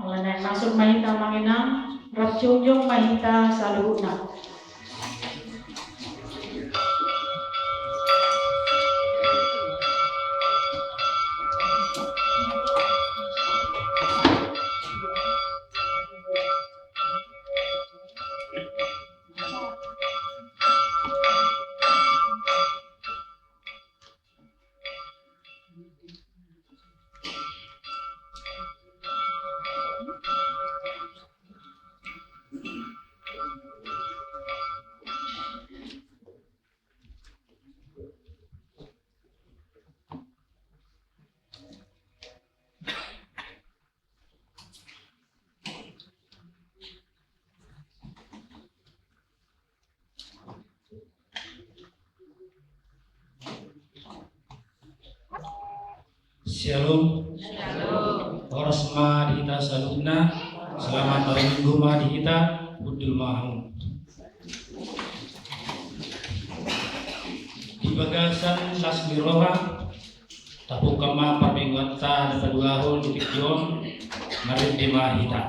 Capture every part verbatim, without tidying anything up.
Alana i, masuk ma hita amang inang, rap jongjong ma hita saluhutna. Syalom. Horas ma di hita saluhutna. Selamat hari Minggu ma di hita. Hundul ma hamu. Di bagasan las ni roha, tapungka ma parmingguanta na paduahon di tingki on. Marende ma hita.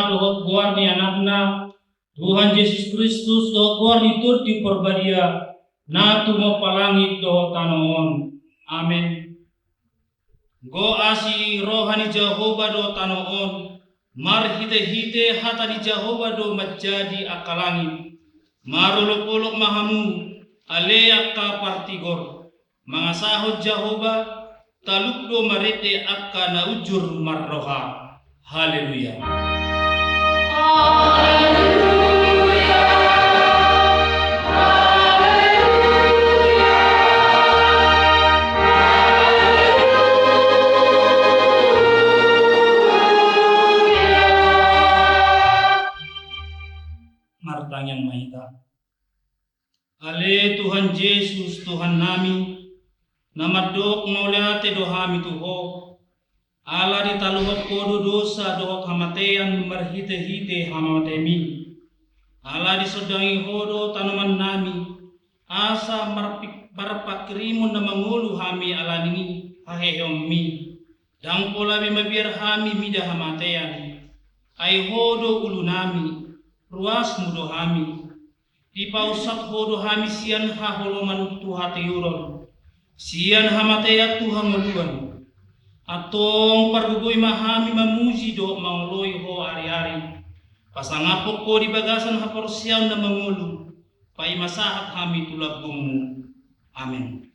dohot goar ni Anakna, Tuhan Jesus Kristus, dohot goar ni Tondi Parbadia, na tumompa langit dohot tano on. Amen. Goasi roha ni Jahowa do tano on, marhitehite hata ni Jahowa do manjadi angka langit. Marolopolop ma hamu, ale angka partigor, mangasahon Jahowa, talup do marende angka na ujur marroha. Haleluya. Martangiang ma hita. Ale Tuhan Jesus, Tuhan nami, na mandok mauliate do hami tu Ho, ala ditaluhon Ho do dosa dohot hamatean marhitehite hamamatemi. Ala disondangi Ho do tanoman nami, asa marpik-, marpanghirimon na mangolu hami ala ni haheheonmi. Ndang pola be mabiar hami mida hamatean. Ai Ho do ulu nami, ruasmu do hami. Dipausap Ho do hami sian haholomon tu hatiuron, sian hamatean tu hangoluan. Antong pargogoi ma hami mamuji dohot mangoloi Ho ari-ari. Pasangaphon Ho di bagasan haporseaon na mangolu, paima sahat hami tu lambungmu. Amen.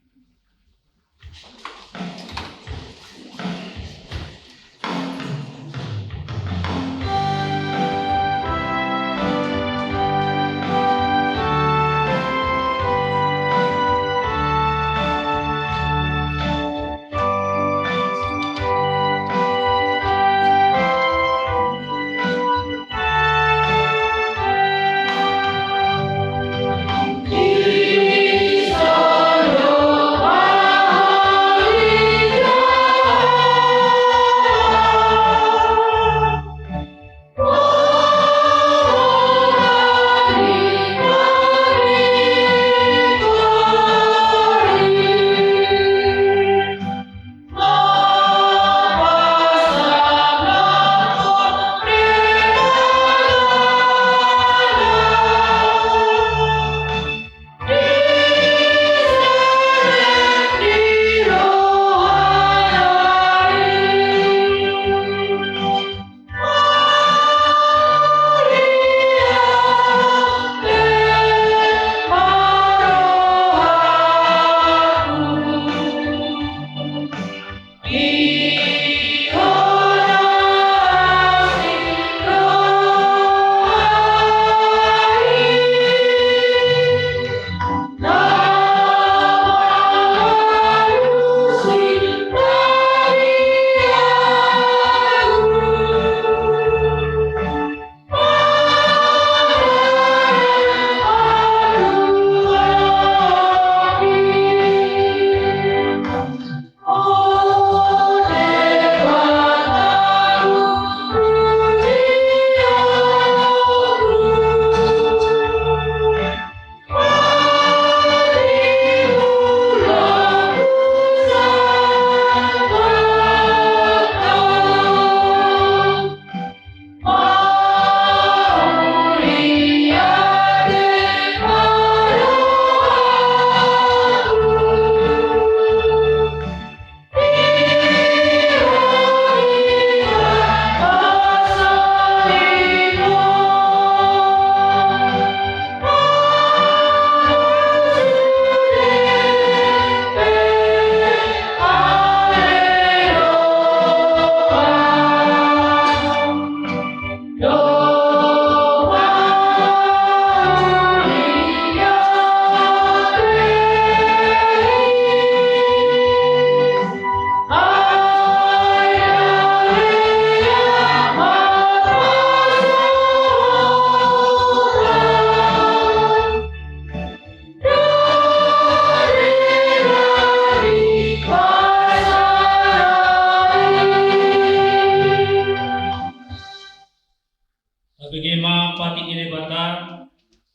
Tabege ma patik ni Debata,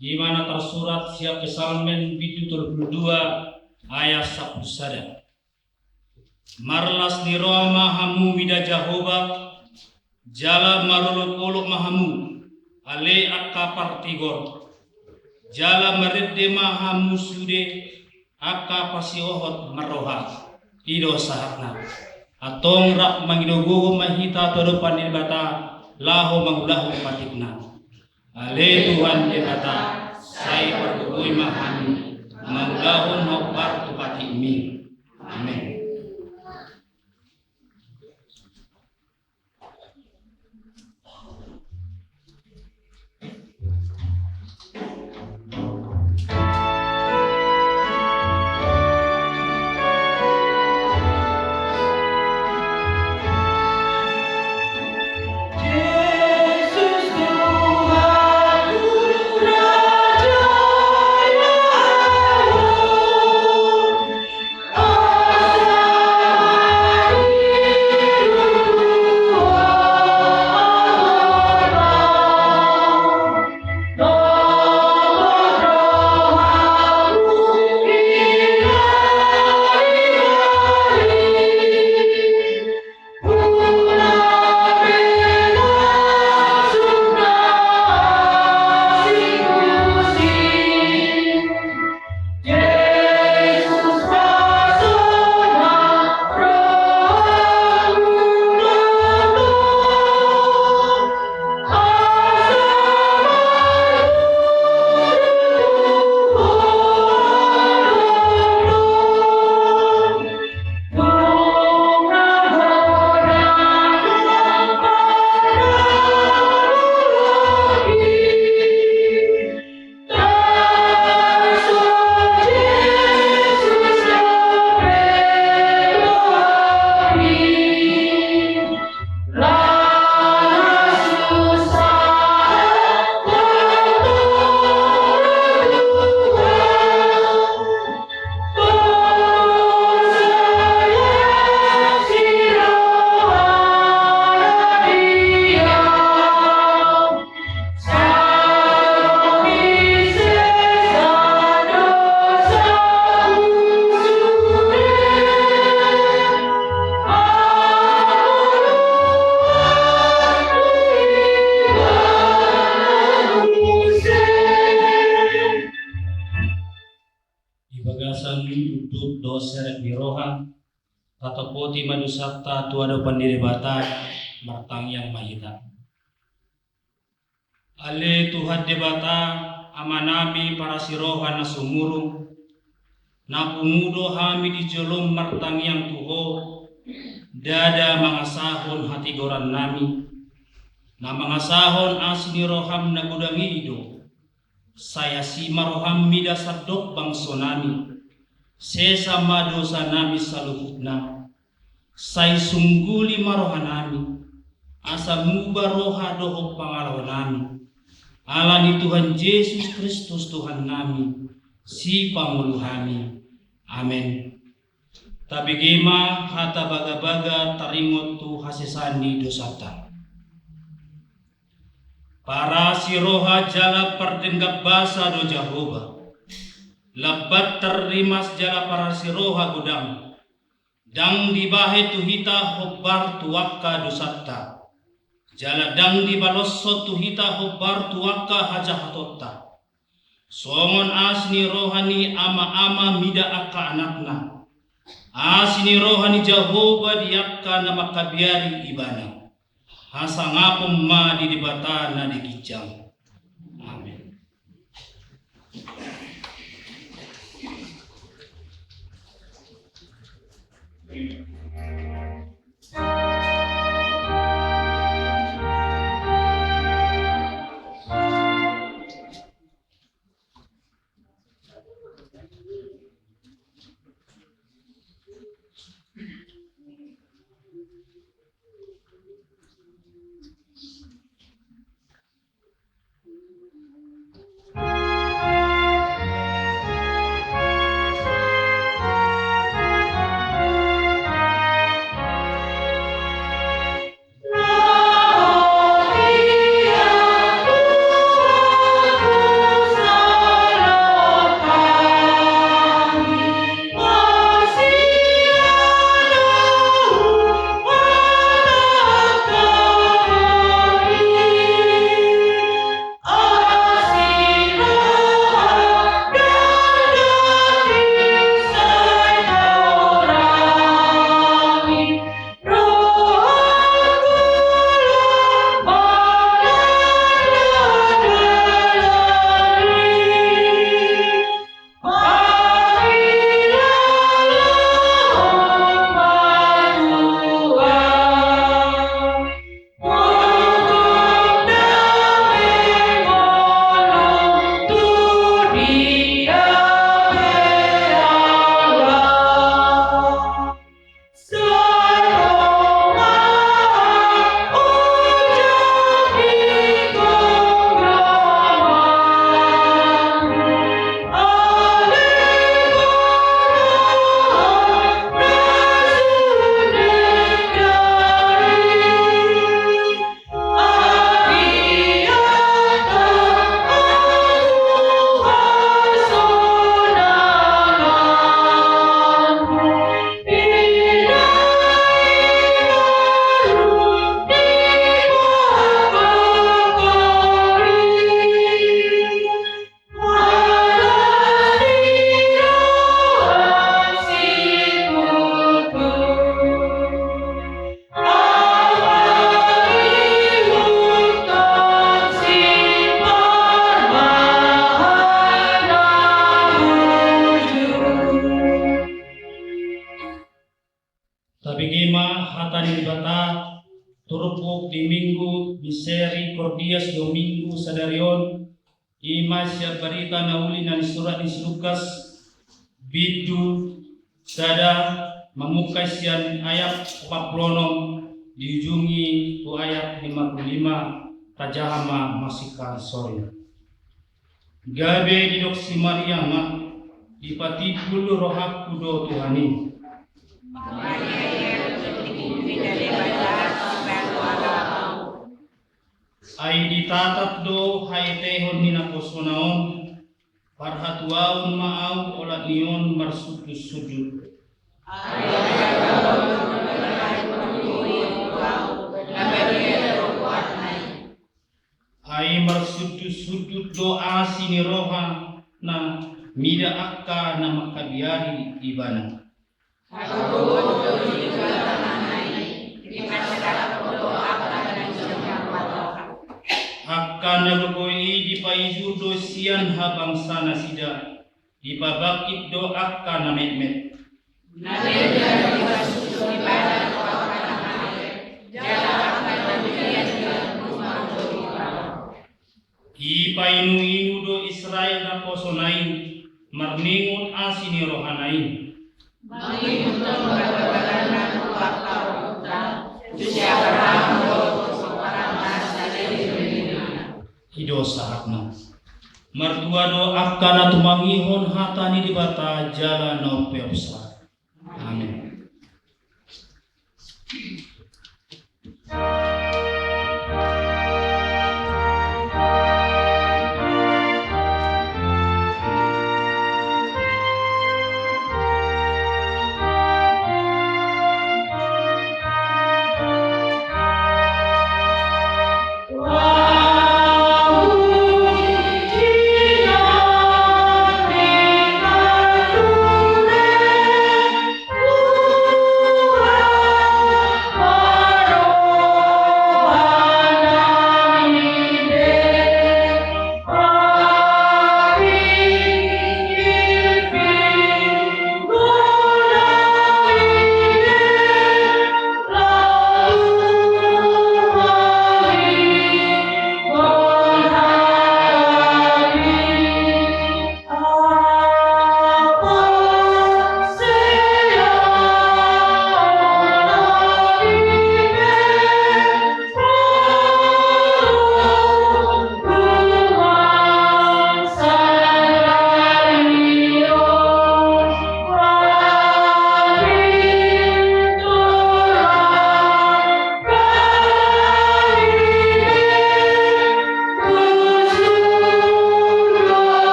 i ma na tarsurat sian Psalmen bindu tolu pulu dua ayat sampulu sada. Marlas ni roha ma hamu mida Jahowa, Jala marolopolop ma hamu, ale angka partigor. Jala marende ma hamu sude angka pasiohot marroha. I do sahatna. Antong rap mangido gogo ma hita tu adopan ni Debata laho mangulahon patikna. Ale Tuhan Debata, sai pargogoi ma hami mangulahon hombar tu patikmi. Amen. Di bagasan unduk dohot serep ni roha, tatopoti ma dosanta tu adopan ni Debata, martangiang ma hita. Ale Tuhan Debata, Amanami parasi roha na sumurung, na pungu do hami di jolom martangiang tu Ho, ndada mangasahon hatigorannami, na mangasahon asi ni roham na godang i do, sai asi ma roham mida sandok bangsonami, sesa ma dosanami saluhutna, sai sungguli ma rohanami, asa muba roha dohot pangalaonami, ala ni Tuhan Jesus Kristus Tuhannami, Sipangolu hami. Amen. Tabege ma hata bagabaga taringot tu hasesaan ni dosanta. Parasi roha jala pardenggan basa do Jahowa. Lambat tarrimas jala parasi roha godang. Ndang dibahen tu hita hombar tu angka dosanta. Jala ndang dibaloshon tu hita hombar tu angka hajahatonta. Songon asi ni roha ni ama-ama mida angka anakna, asi ni roha ni Jahowa di angka na mangkabiari ibana. Hasangapon ma di Debata na di ginjang. Amen. Domingu sadari on, i ma sian barita na uli na nisurat ni si Lukas, bindu sada, mamungka sian ayat opat pulu onom, diujungi tu ayat lima pulu lima, tajaha ma masingkasori. Gabe didok si Maria ma, dipatimbul rohangku do Tuhan i. Ai ditatap do haetehon ni naposona on, parhatuaon ma ahu olat ni on marsundutsundut. Ai marsundutsundut do asi ni rohana mida angka na mangkabiari ibana. Hagogoon do di Debata Amana i, dipasedap do angka na nidokna. Angka na gogo i dipaijur do sian habangsa nasida, dipabangkit do angka na metmet. Na denggan do dipasuhon ibana tu angka na mate, jala angka na huria digantung do ibana. Dipainuinu do Israel naposona i, marningot asi ni rohana i. Mangihuthon bagabaganna tu angka rohanta, tu si Abraham dohot tu angka na masa i. I do sahatna. Martua do angka na tumangihon hata ni Debata jala na umpeopsa. Amen.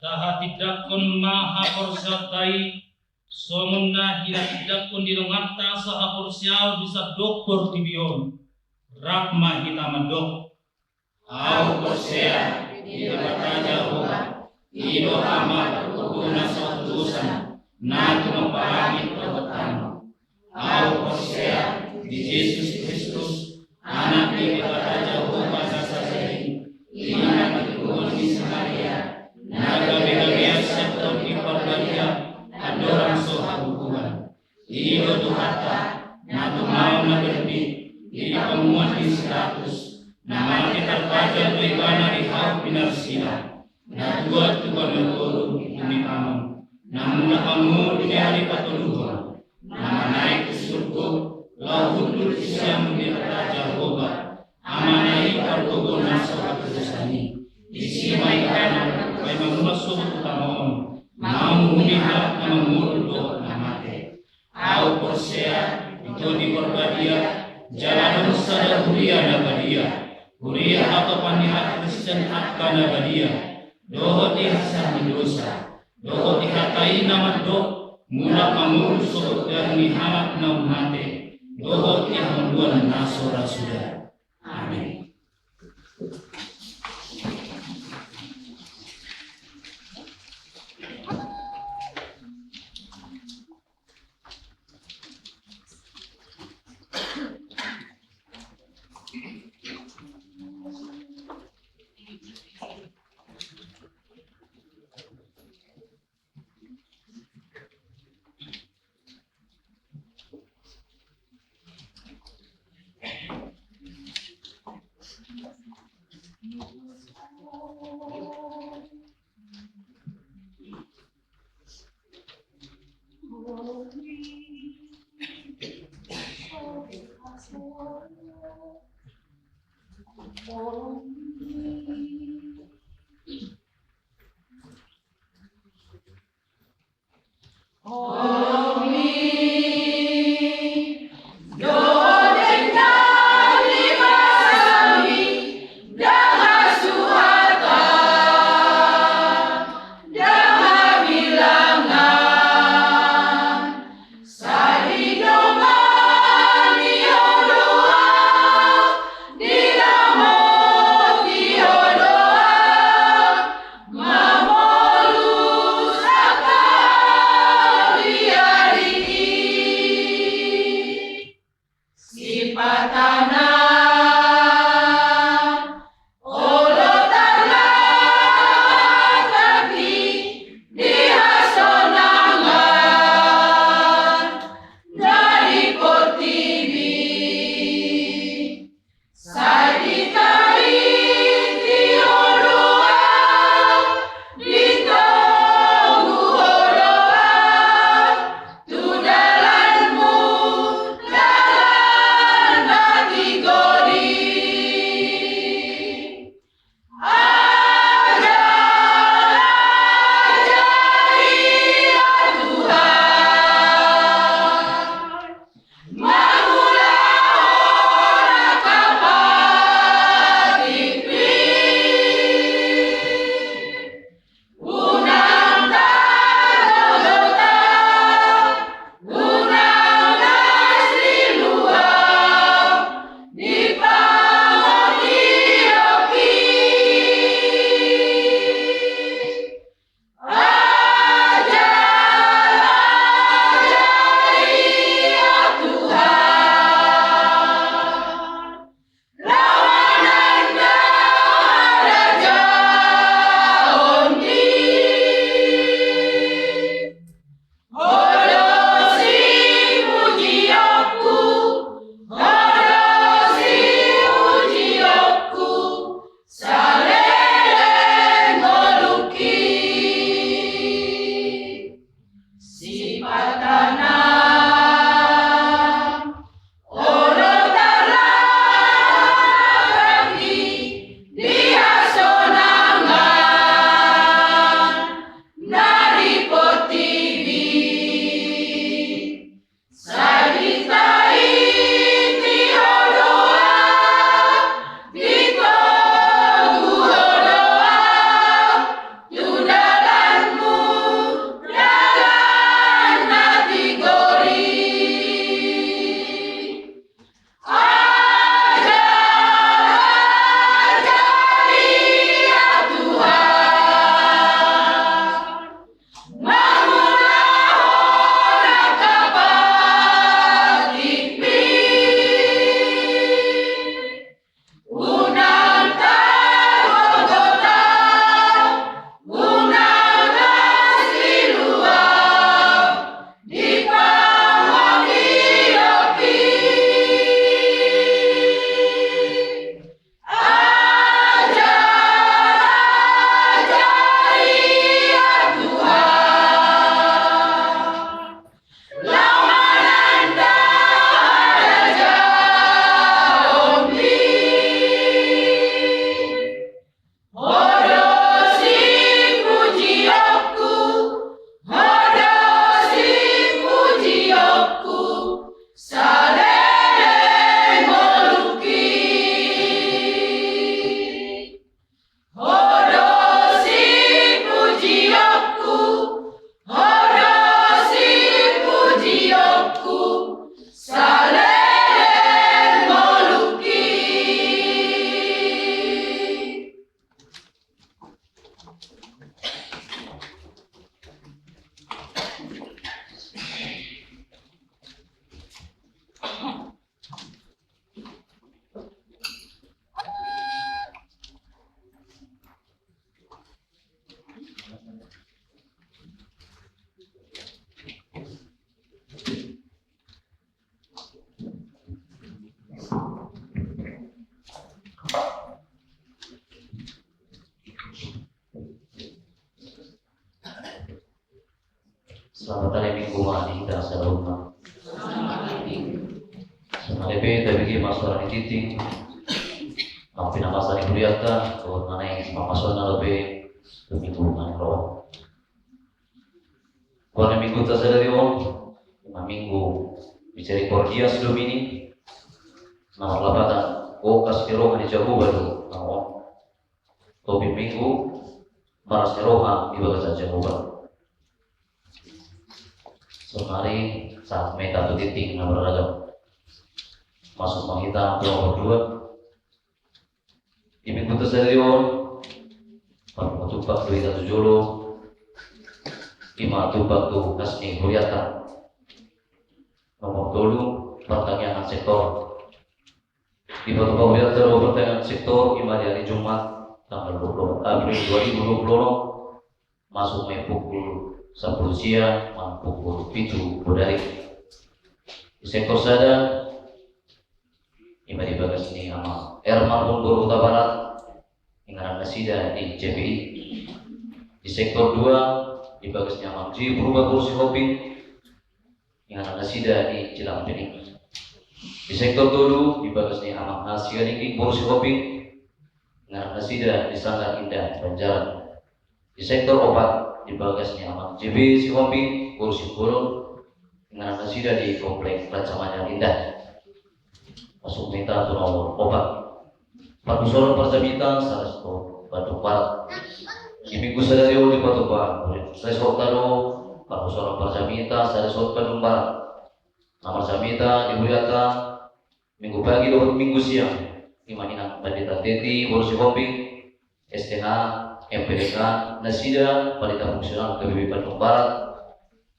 Tahatindangkon ma haporseaonta i, songon na hinatindangkon ni donganta sahaporseaon di sandok portibi on, rap ma hita mandok. Ahu porsea di Debata Jahowa, i do Ama pargogo na so hatudosan, na tumompa langit dohot tano. Ahu porsea di Jesus Kristus, Anak ni Debata Jahowa na sada i, i ma na tinodohon ni si Maria, na gabegabean sian Tondi Parbadia, andorang so habubuhan. I do Tuhanta, na tumaon na berbit, di pamuan ni si Pilatus, na mate tarpajal do ibana di hau pinarsila, na tuat tu bami tolu, di tano, na mulak mangolu di ari patoluhon, na manaek tu surgo, laho hundul tu siamun ni Debata Jahowa, Amana i pargogo na so hatudosan i. Disi ma ibana, paima mulak sogot tu tano on, manguhumi halak na mangolu dohot na mate. Ahu porsea di Tondi Parbadia, jala adong sada huria na badia, huria hatopan ni halak Kristen angka na badia, dohot di hasesaan ni dosa, dohot di hata i na mandok, mulak mangolu sogot daging ni halak naung mate, dohot di hangoluan na so ra suda. Amen. Selamat hari Minggu ma di hita saluhutna. Saonari pe tabege ma suara ni tingting. Naung pinamasa ni hurianta, dohot na naeng mamasuanna dope tu minggu na naeng ro. Goar ni minggunta sadari on, ima minggu Misericordias Domini, na marlapatan gokas ni roha ni Jahowa do na on. Topik minggu, malas ni roha di bagasan Jahowa. Saonari sahat ma hita tu tingting na marragam. Masuk ma hita tu nomor dua. Di minggunta sadari on, parminggu tumpak do hita tu jolo, ima tumpak tu kas ni hurianta. Nomor tolu, partangiangan sektor. Dipatupa hurianta do partangiangan sektor, ima di ari Jumat tanggal dua puluh empat April dua ribu dua puluh enam, masuk ma i pukul sampulu sia manang pukul pitu bodari. Di sektor sada, ima di bagas ni Amang Ermar Purba Hutabarat, inganan nasida di C P I. Di sektor dua, di bagas ni Amang J Purba Sihombing, inganan nasida di Cilampeni. Di sektor tolu, di bagas ni Amang H Sihombing, inganan nasida di Sanggar Indah Banjaran. Di sektor opat, di bagas ni Amang J B Sihombing, Simbolon, inganan nasida di Komplek Raja Manyar Indah. Masuk ma hita tu nomor opat. Parhusoran parjamita sa-Resort Bandung Barat. Di minggu sadari on dipatupa Resort Tano, parhusoran parjamita sa-Resort Bandung Barat. Na marjamita di hurianta minggu pagi dohot minggu siang, ima inang Pandita Teti Sihombing, S T H, M P D K, nasida Pandita Fungsional K B B Bandung Barat,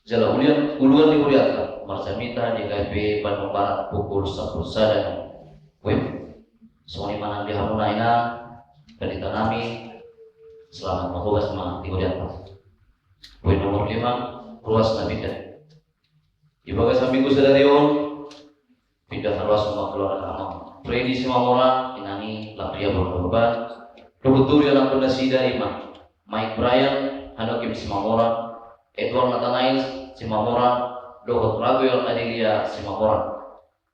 jala uluan, uluan ni hurianta marjamita di K B B Bandung Barat pukul sampulu sada W I B. Songon i ma nang di hamuna inang, pandita nami, selamat marhogas ma di hurianta. Poin nomor lima, ruas na pinda. Di bagasan minggu sadari on, pinda haruas ma keluarga Amang Freddy Simamora, inang i Lapria Bolon Urban, dohot tolu anakkon nasida ima Mike Brian, Hanokim Simamora, Edward Nathanael Simamora, dohot Raguel Adelia Simamora.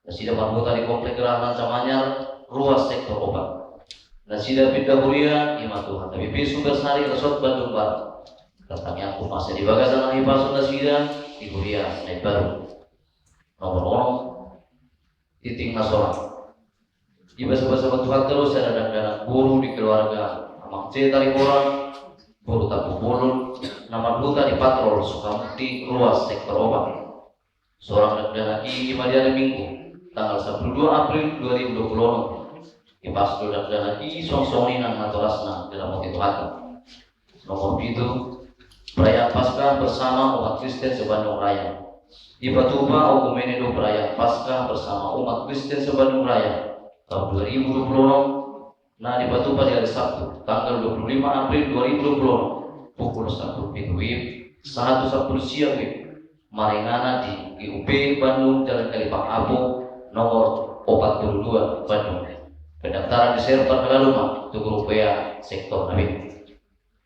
Nasida marhuta di Komplek Geraha Raja Manyar, ruas sektor opat. Nasida pinda huria ima tu H K B P Sumber Sari Resort Bandung Barat. Tangiangku ma asa di bagasan hahipason nasida di huria na imbaru. Nomor onom, tingting na solang. Dibasabasa ma Tuhanta do sada dakdanak boru di keluarga Amang C Tariboran, boru Tampubolon, na marhuta di Patrol Sukamukti, ruas sektor opat. Solang dakdanak i ima di ari Minggu tanggal sampulu dua April dua ribu dua puluh enam. Ipas do dakdanak i songon i nang natorasna diramoti Tuhanta. Nomor pitu, perayaan Paskah bersama umat Kristen se-Bandung Raya. Dipatupa okumene do perayaan Paskah bersama umat Kristen se-Bandung Raya tahun dua ribu dua puluh enam, na dipatupa di hari Sabtu tanggal dua puluh lima April dua ribu dua puluh enam, pukul sampulu pitu W I B sahat tu sampulu sia W I B, maringanan di G U P Bandung, Jalan Kalipang Apo, nomor opat puluh dua, Bandung. Pendaftaran diserahkan lalu ma tu grup W A sektor na be.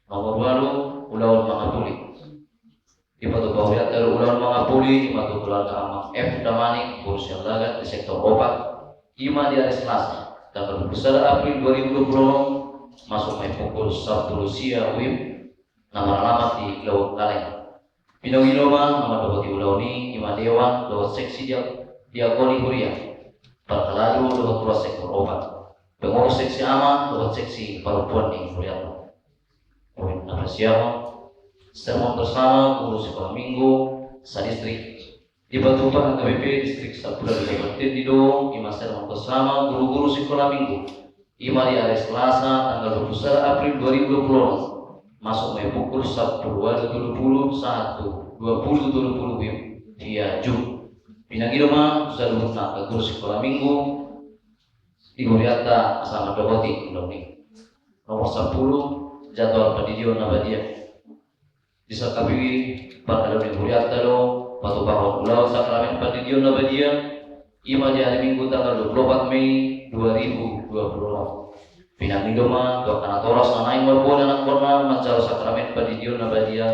Nomor ualu, ulaon mangapuli. Dipatupa hurianta do ulaon mangapuli ima tu keluarga Amang F Damanik, boru Siallagan, di sektor opat, ima di ari Selasa tanggal dua puluh sada April dua ribu dua puluh enam, masuk ma i pukul sampulu sia W I B, na maralamat di Laut Laleng. Pinangido ma na mandohoti ulaon i ima dewan dohot seksi dia-, diakoni huria, parhalado dohot ruas sektor opat, pengurus seksi ama dohot seksi parompuan ni hurianta. Poin na pasiahon, sermon bersama guru sekolah minggu sadistrik. Dipatupa H K B P Distrik Sampulali Kabupaten Toba, ima sermon bersama guru-guru sekolah minggu, ima di ari Selasa tanggal dua puluh sada April dua ribu dua puluh enam, masuk ma i pukul sampulu ualu tolu pulu sahat tu dua pulu tolu pulu W I B via Zoom. Pinangido ma tu saluhutna angka guru sekolah minggu di hurianta asa mandohoti ulaon i. Nomor sampulu, jadwal pandidion na badia. Disangkapi parhalado ni hurianta do patupahon ulaon sakramen pandidion na badia, ima di ari Minggu tanggal dua puluh opat Mei dua ribu dua puluh enam. Pinangido ma tu angka natoras na naeng marbona anakkonna manjalo sakramen pandidion na badia,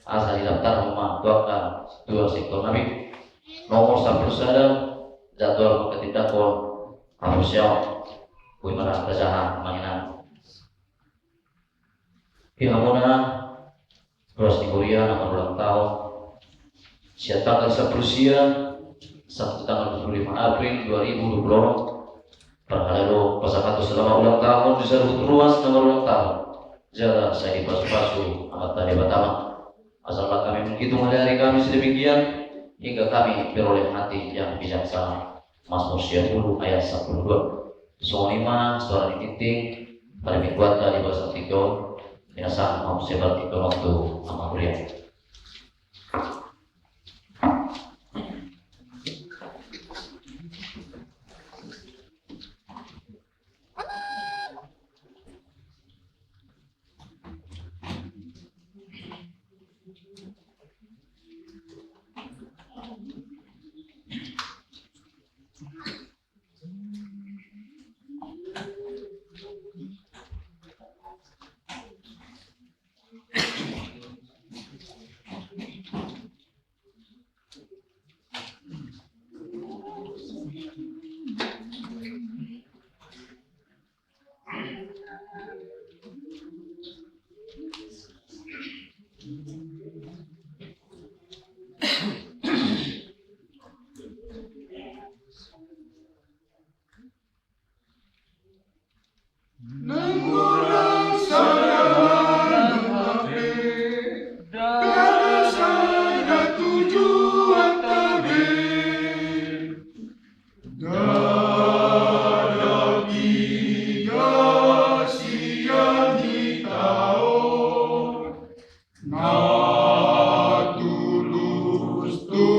asa didaftarhon ma tu angka dua sektor na be. Nomor sampulu sada, jadwal manghatindanghon haporseaon. Boi ma ra tajaha, amang inang. Di hamuna ruas ni huria na marulang taon, sian tanggal sampulu sia sampe tanggal dua pulu lima April dua ribu dua pulu onom, parhalado pasahathon selamat ulang tahun di saluhut ruas na marulang taon. Jala sai dipasupasu Amanta Debata ma. Asa lam hami menghitung hari-hari kami sedemikian, hingga kami beroleh hati yang bijaksana. Mazmur sia pulu ayat sampulu dua. Songon i ma suara ni tingting, pada mingguanta di bagasan tingki on, minasahon hamu sebar tingki on tu amang huria. Nunga sada manang hape, ndada sada tujuanta be. Ndada piga sian hita on na tulus tu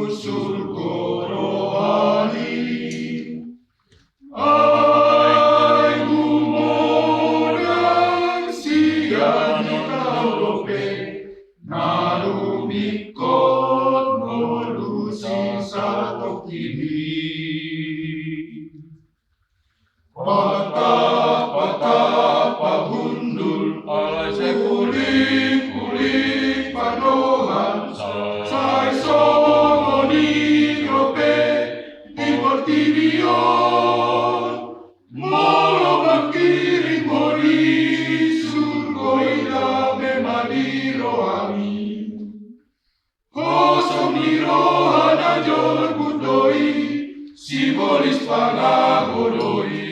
surgo rohani. Ai humodang sian hita on dope na rumingkot ngolu sisatongkin i. Patap-patap pahundul, alai sai puling-puling pandohan, sai songon i dope di portibi on. Molo mangkirim ho di surgo i, dame ma di rohami. Hosom ni roha na jorbut do i, sibolis pangago do i.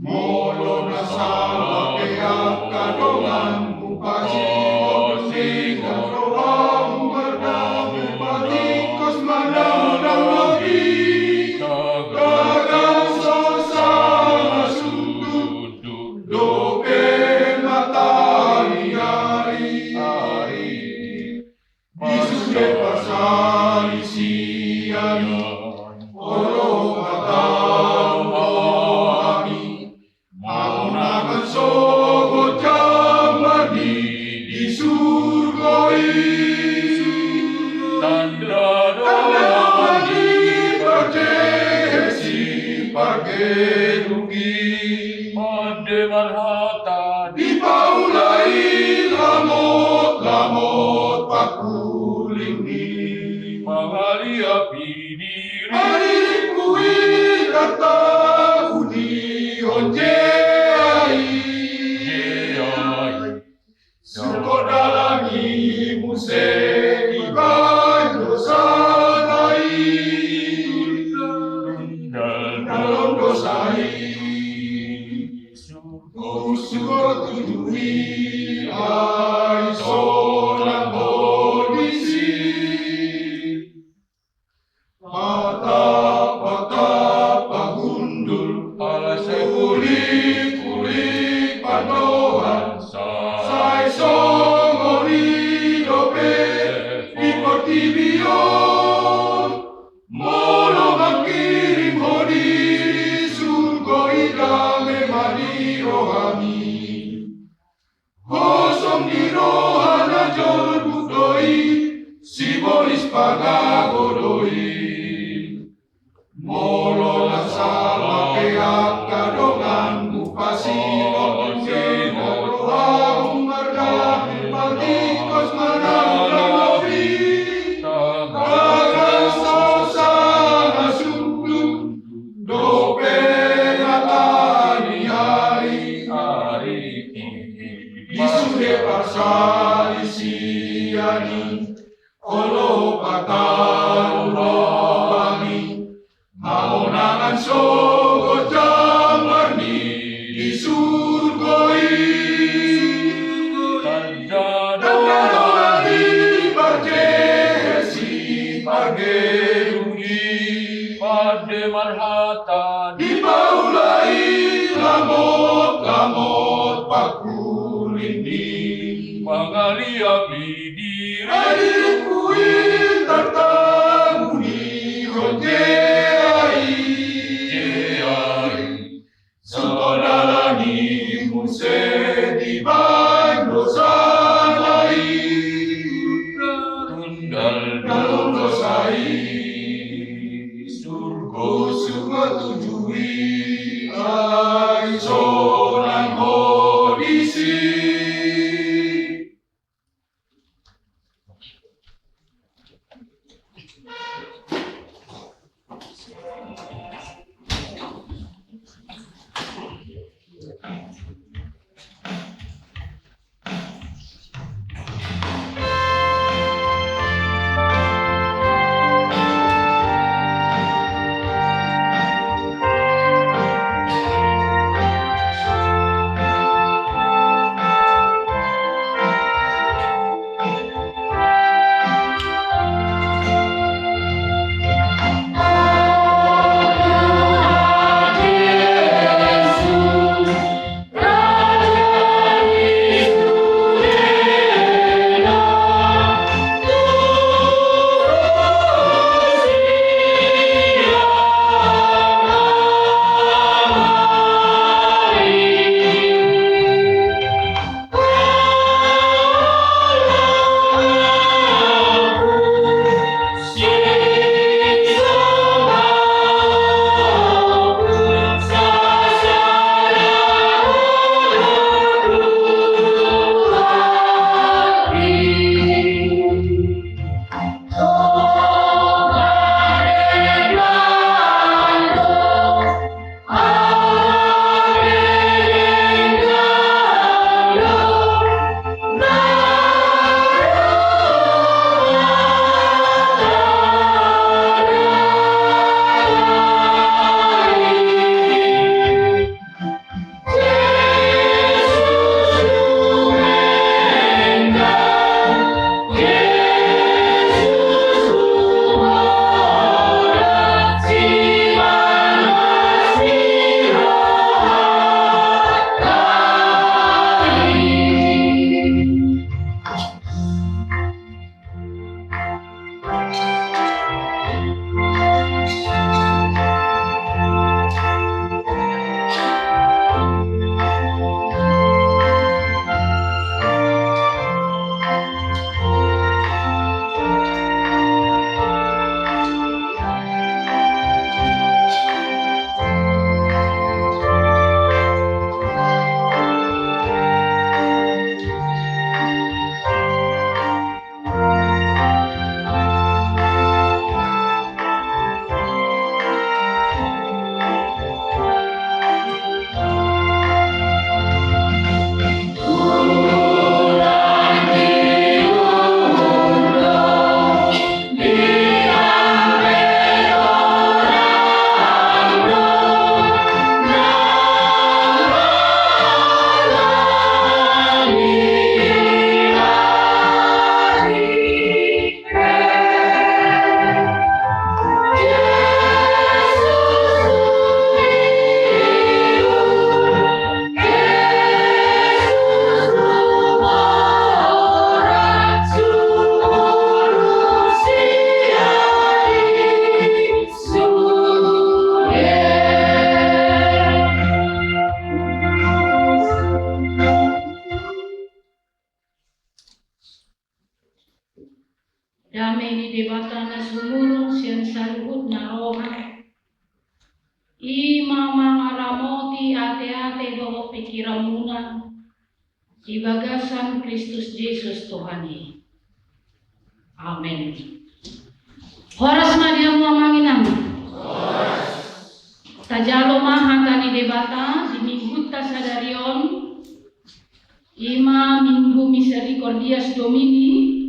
Molo na salah pe angka donganmu, pasingot singkop rohamu, mardame patingkos manang na lobi. Tagan so sama sundut dope matahari, ari. Di sude pasalisian, olo, patau hami, maunakan sogot jambar ni di surgo i. Tanda dongan ni parjehe sipargeduk i. Ande marhata dipaulai lamot-lamot pangkuling ni pangaliapi diri. Ai pui kata uni on je ai. Je ai. Surgo dalan i muse dibaen dosa nai. Tundal dalan dosa i. Surgo, surgo tuju i ai sonang ho disi. Patap-patap pahundul, alai sai puling-puling pandohan, sai songon i dope di portibi on. Molo mangkirim ho di surgo i, dame ma di rohami. Hosom ni roha na jorbut do i, sibolis pangago do i. Sogot jambar ni di surgo i. Tanda do na diparjehesi pargedung i. Pande marhata dipaulai lamot-lamot pangkuling i. Mangaliat i di ripui tartabu ni ronjea i. Jea i. Songon dalan i muse dibaen do sala i. Tundal do dosa i. Surgo, surgo tuju i. Ai sonang ho disi. Dame ni Debata na sumurung sian saluhut na roha, i ma mangaramoti ateate dohot pingkiranmuna di bagasan Kristus Jesus Tuhan i. Amen. Horas ma di hamu amang inang. Tajalo ma hata ni Debata di minggunta sadari on, i ma Minggu Misericordias Domini,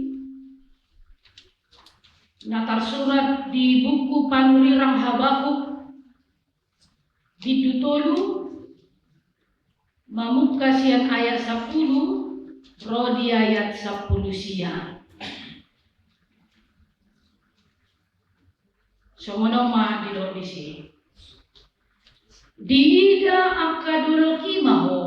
na tarsurat di buku panurirang Habakuk, Bindu tolu, mamungka sian ayat sampulu ro di ayat sampulu sia. Songon on ma didok disi. Diida angka dolok i ma ho,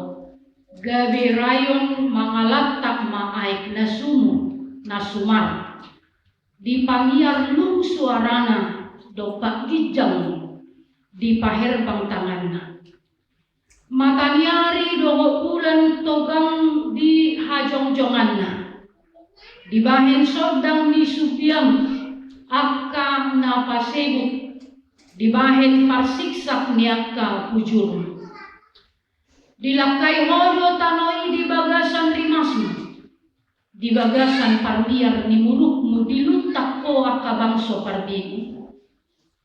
gabe rayon mangalantak ma aek na sumur, na sumar. Dipangiar lung suarana dompak ginjang dipaherbang tanganna. Mataniari dohot bulan togang di hajongjonganna. Dibahen sondang ni sumbiang angka na pasebut, dibahen parsiksak ni angka bujur. Dilangkai ho do tano i di bagasan rimasmu, di bagasan parmiar ni murukmu diluntak ho angka bangso parbegu.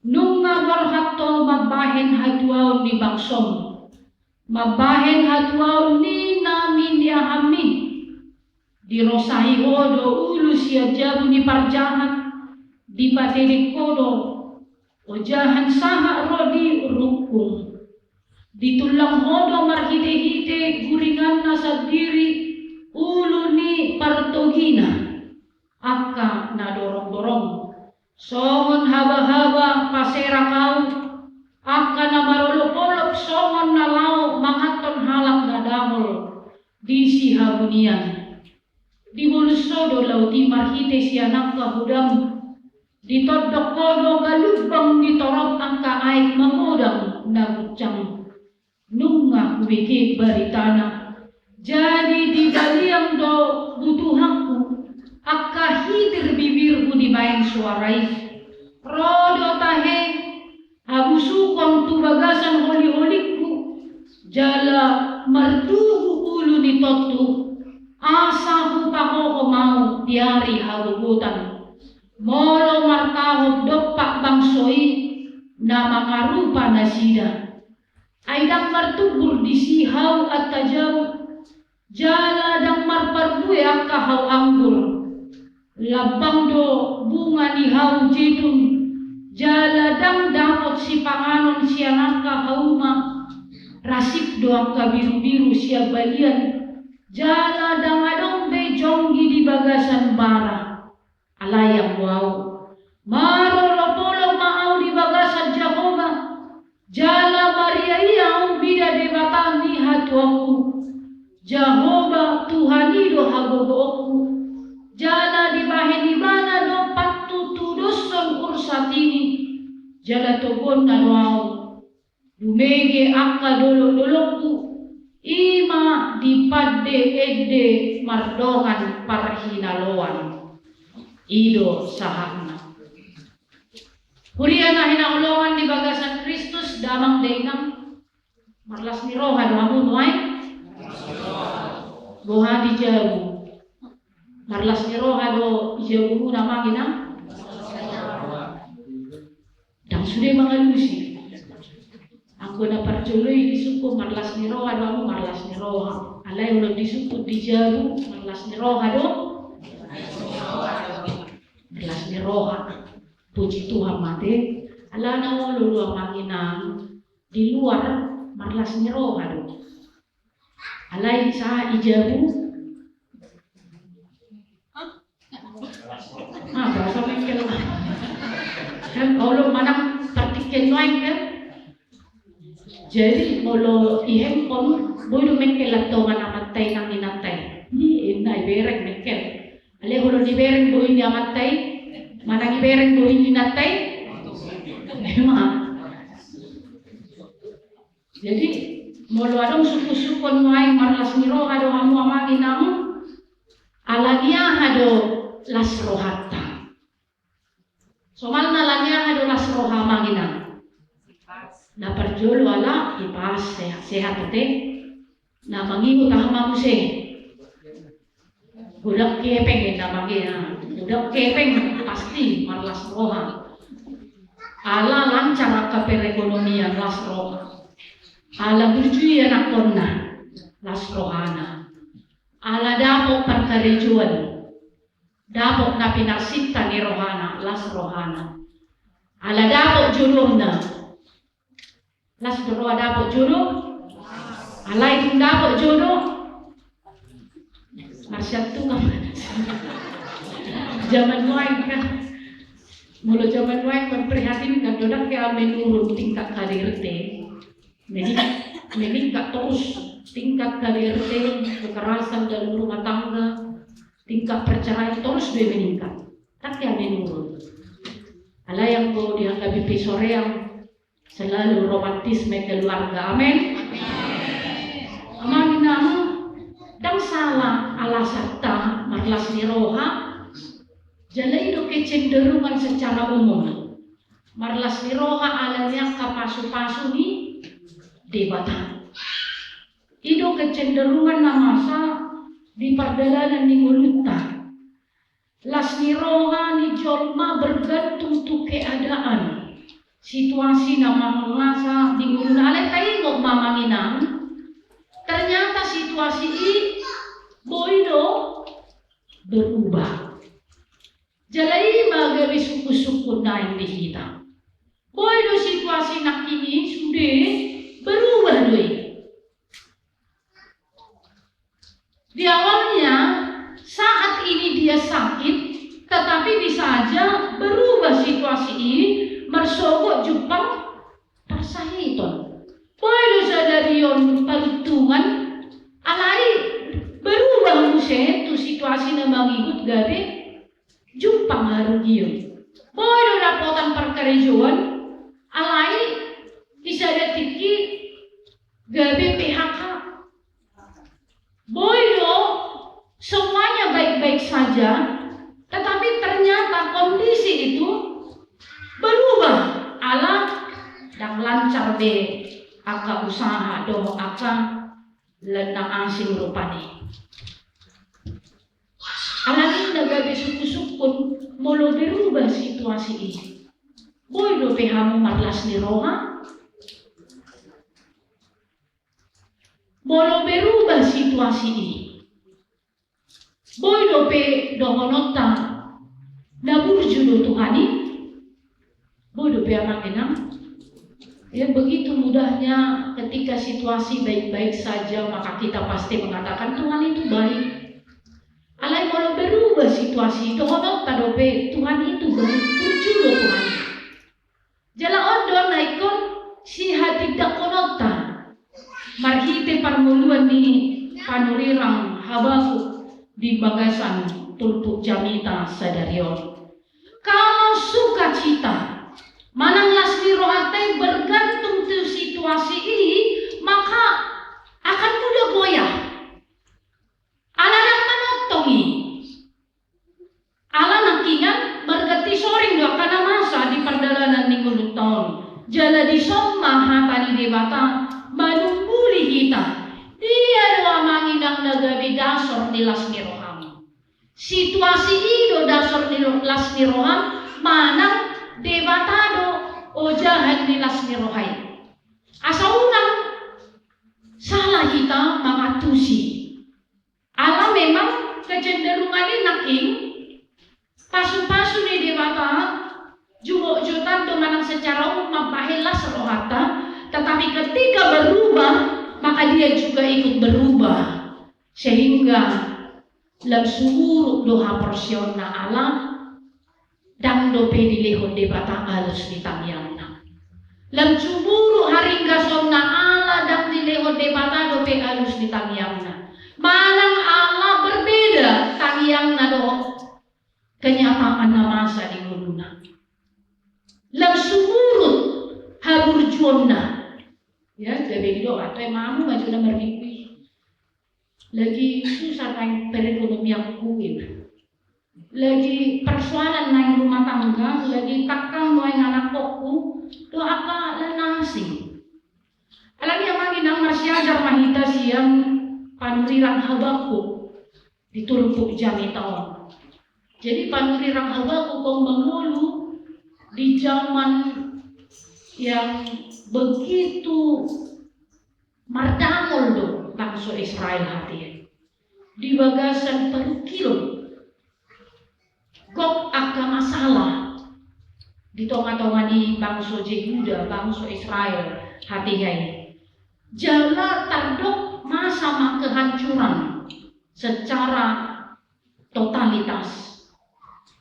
Nunga borhat ho mambahen hatuaon ni bangsom, mambahen hatuaon ni na miniahanmi. Dirosahi ho do ulu sian jabu ni parjahat, dipatedek ho do ojahan sahat ro di rungkung. Ditullang ho do marhitehite guringanna sandiri ulu ni partogina, angka na dorongdorong. Songon habahaba paserak ahu, angka na marolopolop songon na laho manganhon halak na dangol di sihabunian. Dibolus ho do laut i marhite sian angka hudam. Ditondok ho do galumbang di torop angka aek magodang na guncang. Nunga hubege baritana, jadi dibaliang do butuhangku, angka hitir bibirhu dibahen suara i. Ro do tahe habusukon tu bagasan holiholingku, jala mardugu ulu ni tontu, asa hupahohom ahu di ari hagogotan. Molo martahop dompak bangso i na mangarupa nasida. Ai ndang martumbur disi hau antajau, jala ndang marparbue angka hau anggur. Lambang do bunga ni hau jetun, jala ndang dapot sipanganon sian angka hauma. Rasik do angka birubiru sian balian, jala ndang adong be jonggi di bagasan bara. Alai anggo ahu, marolopolop ma ahu di bagasan Jahowa, jala mariaia ahu mida Debata ni hatuaonku. Jahowa Tuhan i do hagogoonku, jala dibahen Ibana do patutudoshon ursat i, jala toguonna do ahu. Dumege angka dolokdolokku, i ma dipande ende mardongan parhinaloan. I do sahatna. Huria na hinaholongan di bagasan Kristus, damang dainang, marlas ni roha do hamu nuaeng? Boha di jabu? Marlas ni roha do di jabumuna, amang inang? Ndang sude mangalusi. Anggo na parjolo i disungkun marlas ni roha do hamu, marlas ni roha. Alai olo disungkun di jabu, marlas ni roha do? Marlas ni roha. Puji Tuhan ma te. Alana olo do, amang inang, di luar marlas ni roha do. Alai sahat di jabu. Ah, boasa mengkel? Kan olo manang partingkian nuaeng kan. Jadi olo i hempon, boi do mengkel antong amanta i nang inanta i. Ni inna ibereng mengkel. Alai olo dibereng boi ni amanta i, manang ibereng boi ni inanta i. Ima. Jadi molo adong sungkunsungkun nuaeng, marlas ni roha do hamu, amang inang? Ala ni aha do las rohanta? Somalna ala ni aha do las roha, amang inang? Na parjolo ala ipas, sehat, sehat ate. Na mangihut aha ma muse? Godang kepeng, inna, amang inang. Godang kepeng pasti marlas roha. Ala lancar angka perekonomian, las roha. Ala burju anakkonna, las rohana. Ala dapot parkarejoan, dapot na pinarsinta ni rohana, las rohana. Ala dapot jodona, Las do roha dapot jodoh? Alai dung dapot jodoh, marsiantukan. Zaman nuaeng kan. Molo zaman nuaeng memprihatinkan do, ndang hea menurun tingkat K D R T. Mening-, meningkat terus tingkat K D R T, kekerasan dalam rumah tangga, tingkat perceraian terus do meningkat. Ndang hea menurun. Alai anggo dianggapi pe sorean, selalu romantisme keluarga. Amin. Amang inang, ndang sala alasanta marlas ni roha. Jala i do kecenderungan secara umum. Marlas ni roha ala ni angka pasupasu ni Debata. I do kecenderungan na masa di pardalanan ni ngolunta. Las ni roha ni jolma bergantung tu keadaan, situasi na mangasa di ngoluna. Alai taingot ma amang inang, ternyata situasi i boi do berubah. Jala i ma gabe sungkun-sungkun naeng di hita. Boi do situasi nangkin i sude berubah do i. Di awalnya, saat ini dia sakit, tetapi bisa aja berubah situasi i marsogot jumpang parsahiton. Boi do sadari on paruntungan, alai berubah muse tu situasi na mangihut gabe jumpang harugion. Boi do dapotan parkarejoan, alai di sada tingki gabe P H K. Boi do semuanya baik-baik saja, tetapi ternyata kondisi itu berubah. Ala ndang lancar be angka usaha dohot angka lan na asing rupani. Alani na gabe sungkun-sungkun molo berubah situasi i. Boi dope hamu marlas ni roha? Molo berubah situasi i, boi dope dohononta na burju do Tuhan i? Boi dope amang inang? Ya, begitu mudahnya ketika situasi baik-baik saja, maka kita pasti mengatakan Tuhan itu baik. Alai molo berubah situasi, dohononta dope Tuhan itu baik, burju do Tuhan i. Jala on do na ingkon sihatindangkononta marhite parngoluan ni panurirang Habakuk di bagasan turpuk jamita sadari on. Kalau sukacita manang las ni rohanta i bergantung tu situasi i, maka akan mudah goyah. Ala ndang manongtong i. Ala nangkiningan marganti soring do angka na masa di pardalanan ni ngolunta on. Jala dison ma hata ni Debata manumbuli hita. Dia do amang inang na gabe dasor ni las ni roham? Situasi i do dasor ni lo-, las ni roham, manang Debata do ojahan ni las ni roha i? Asa unang sala hita mangantusi. Ala memang kecenderungan i nangkin, pasu-pasu ni Debata jumolo jotan do manang secara umum mambahen las rohanta, tetapi ketika berubah, maka dia juga ikut berubah. Sehingga lam sumurut do haporseaonna ala ndang dope dilehon Debata alus ni tangiangna. Lam sumurut haringgasonna ala ndang dilehon Debata dope alus ni tangiangna. Manang ala berbeda tangiangna dohot kenyataan na masa di ngoluna. Lam sumurut haburjuonna. Ya, jadi do, atau mamu maju na marminggu. Lagi susah naeng perekonomianku, gitu. Lagi persoalan naeng rumah tangga, lagi tangkang naeng anakkonku, do angka lan na asing. Alani amang inang, marsiajar ma hita sian panurirang Habakuk di turpuk jamita on. Jadi panurirang Habakuk on mangolu di zaman yang begitu mardangol do bangso Israel hatiha. Di bagasan parungkilon, gok angka masalah di tonga-tonga ni bangso Jehuda, bangso Israel, hatiha i. Jala tardok masa ma kehancuran secara totalitas.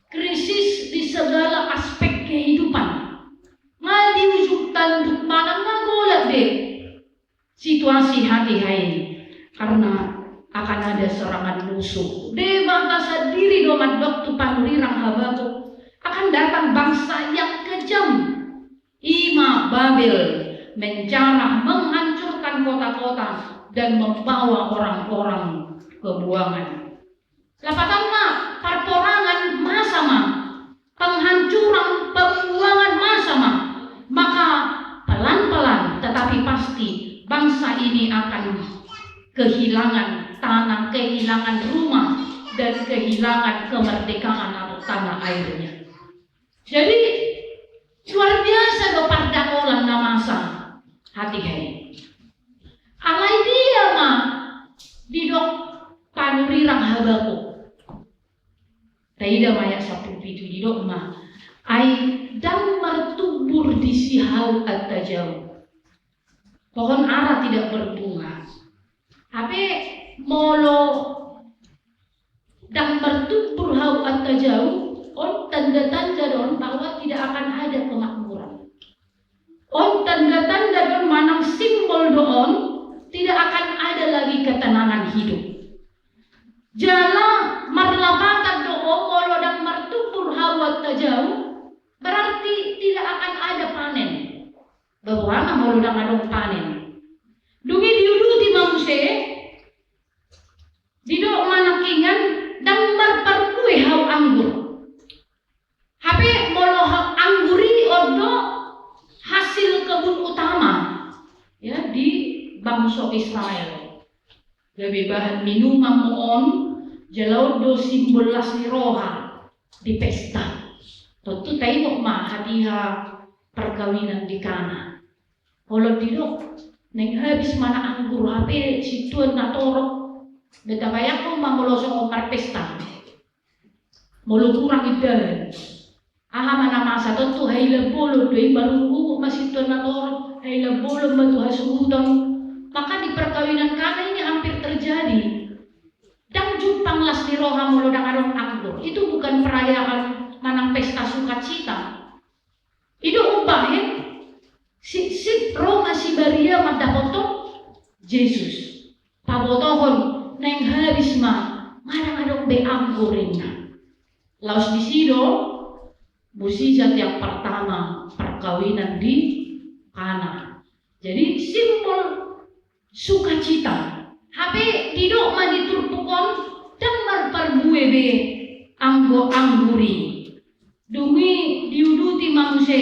Krisis di segala aspek kehidupan. Nga di ujung tanduk manang nga golap be situasi hatiha i, karena akan ada serangan musuh. Debata sandiri do mandok tu panurirang Habakuk, akan datang bangsa yang kejam. Ima Babel menjarah, menghancurkan kota-kota, dan membawa orang-orang ke buangan. Lapatanna, parporangan masa ma, penghancuran, pembuangan masa ma. Maka pelan-pelan tetapi pasti bangsa ini akan kehilangan tanah, kehilangan rumah, dan kehilangan kemerdekaan atau tanah airnya. Jadi luar biasa do pardapotan na masa hatiha i. Alai dia ma didok panurirang Habakuk. Taida ma ayat sampulu pitu, didok ma, ai ndang martumbur disi hau antajau. Pohon ara tidak berbunga. Hape molo ndang martumbur hau antajau, on tanda-tanda do on bahwa tidak akan ada kemakmuran. On tanda-tanda do on manang simbol do on, tidak akan ada lagi ketenangan hidup. Jala marlapatan do on, molo ndang martumbur hau antajau, berarti tidak akan ada panen. Bahwa molo ndang adong panen. Dung i diuduti ma muse, didok ma nangkiningan, ndang marparbue hau anggur. Hape molo hau anggur i on do hasil kebun utama, ya, di bangso Israel. Gabe bahan minuman ma on, jala on do simbol las ni roha di pesta. Tontu taingot ma hatiha perkawinan di Kana. Olo didok, naeng habis ma na anggur, hape sintuan na torop. Beta bayangkon ma molo songon marpesta. Molo hurang indahan. Aha ma na masa, tontu hailan bolon do i, baru ungut ma sintuan na torop, hailan bolon ma tu hasuhuton. Maka di perkawinan Kana ini hampir terjadi. Ndang jumpang las ni roha molo ndang adong anggur. Itu bukan perayaan manang pesta sukacita. I do umbahen, sip, sip, ro ma si Maria mandapothon Jesus. Pabotohon, naeng habis ma, nga ndang adong be anggur, ninna. Laos disi do mujizat yang pertama, perkawinan di Kana. Jadi simbol sukacita. Hape didok ma di turpuk on, ndang marparbue be anggo anggur i. Dung i diuduti ma muse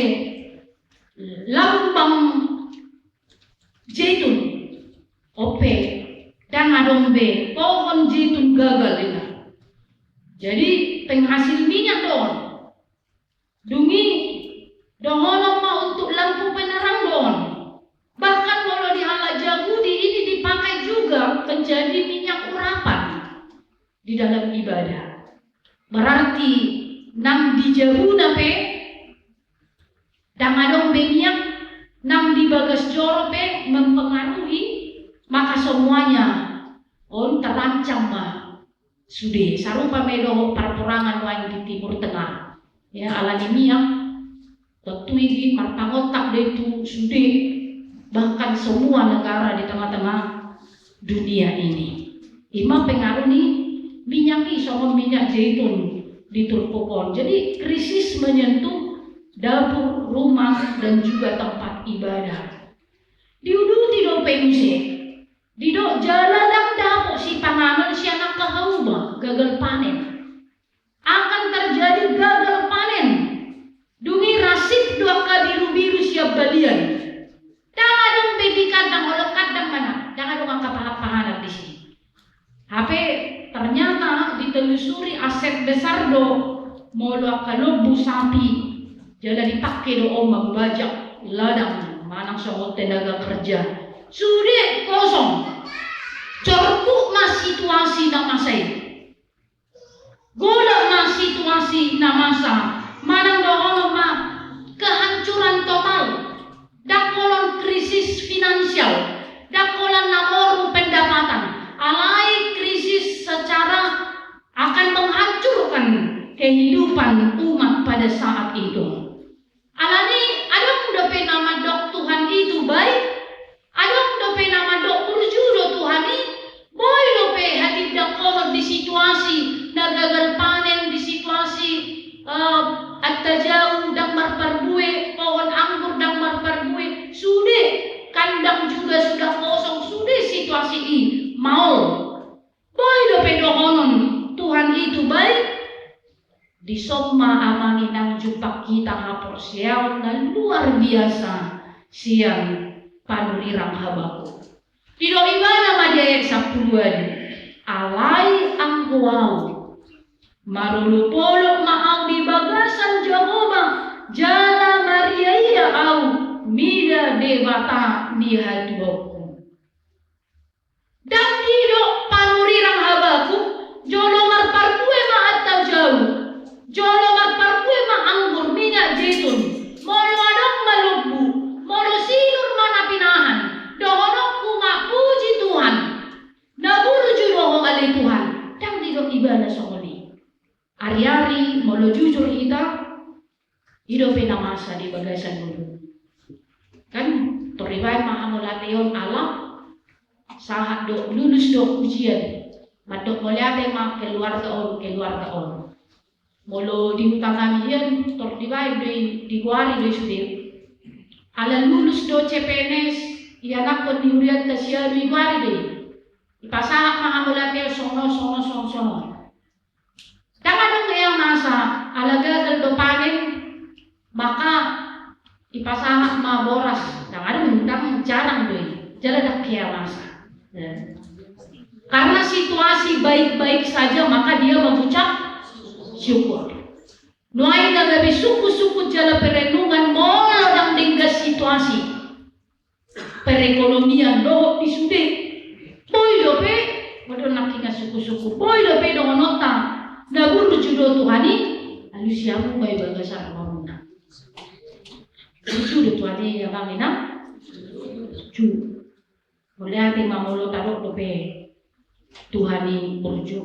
lambang jeitun. On pe, ndang adong be pohon jeitun gagal, ninna. Jadi penghasil minyak do on. Dung i dohonon ma untuk lampu penerang do on. Bahkan molo di halak Jahudi ini dipakai juga menjadi minyak urapan di dalam ibadah. Berarti nang di jabuna pe ndang adong be minyak, nang di bagas joro pe mempengaruhi, maka semuanya on terancam ma. Sude, sarupa ma i dohot parporangan nuaeng di Timur Tengah. Ya, ala ni minyak, tontu i marpangontak do i tu sude, bahkan semua negara di tengah-tengah dunia ini. Ima pengaruh ni minyak i, songon minyak jeitun di turpuk on. Jadi krisis menyentuh dapur, rumah, dan juga tempat ibadah. Diuduti dope muse. Didok jala ndang dapot sipanganon sian angka hauma, gagal panen. Akan terjadi gagal panen. Dung i rasip do angka birubiru sian balian. Ndang adong be di kandang, olo kandang ma na, ndang adong angka pahanpahanan disi. Hape ternyata ditelusuri aset besar do, molo angka lombu, sapi, jala dipake do on mambajak ladang manang songon tenaga kerja. Sude kosong. Corpuk ma situasi na masa i. Golap ma situasi na masa. Manang dohonon ma kehancuran total, ndang holan krisis finansial, ndang holan na moru pendapatan, alai krisis secara akan menghancurkan kehidupan umat pada saat itu. Alani adong dope na mandok Tuhan itu baik, adong dope na mandok burju do Tuhan i, boi dope hatindanghonon di situasi na gagal panen, di situasi, eh, antajau ndang marparbue, pohon anggur ndang marparbue, sude kandang juga sudah kosong, sude situasi i maol. Boi dope dohonon Tuhan itu baik. Dison ma amang inang jumpang hita haporseaon na luar biasa sian panurirang Habakuk. Didok ibana ma di ayat sampulu ualu, alai anggo au, marolopolop ma au di bagasan Jahowa, jala mariaia au mida Debata ni hatuaonku. Ndang didok panurirang Habakuk, jolo marparbue ma antajau, jolo marparbue ma anggur, minyak zaitun, molo adong ma lombu, molo sinur ma na pinahan, dohononku ma puji Tuhan, na burju do Ho ale Tuhan. Ndang didok ibana songon i. Ari-ari molo jujur hita, i dope na masa di bagasan ngolu. Kan, tor dibaen ma hamauliateon ala sahat do, lulus do ujian. Mandok mauliate ma keluarga on, keluarga on. Molo di huta nami hian, tor dibaen do i, digoari do i sude. Ala lulus do C P N S, ianakhon ni hurianta sian i, digoari do i. Dipasahat ma hamauliateon songon, songon, songon, songon. Ndang adong hea masa, ala gagal do panen, maka dipasahat ma boras. Ndang adong, ndang, jarang do i. Jala ndang hea masa. Ya. Karena situasi baik-baik saja, maka dia mengucap syukur. Nuaeng na gabe sungkun-sungkun jala perenungan, molo ndang denggan situasi perekonomian dohot di sude, boi dope, molo nangkin sungkun-sungkun, boi dope dohononta na burju do Tuhan i, alusi hamu ma i bagasan rohamuna. Burju do Tuhan i, amang inang. Burju. Mauliate ma molo tadok dope Tuhan i burju.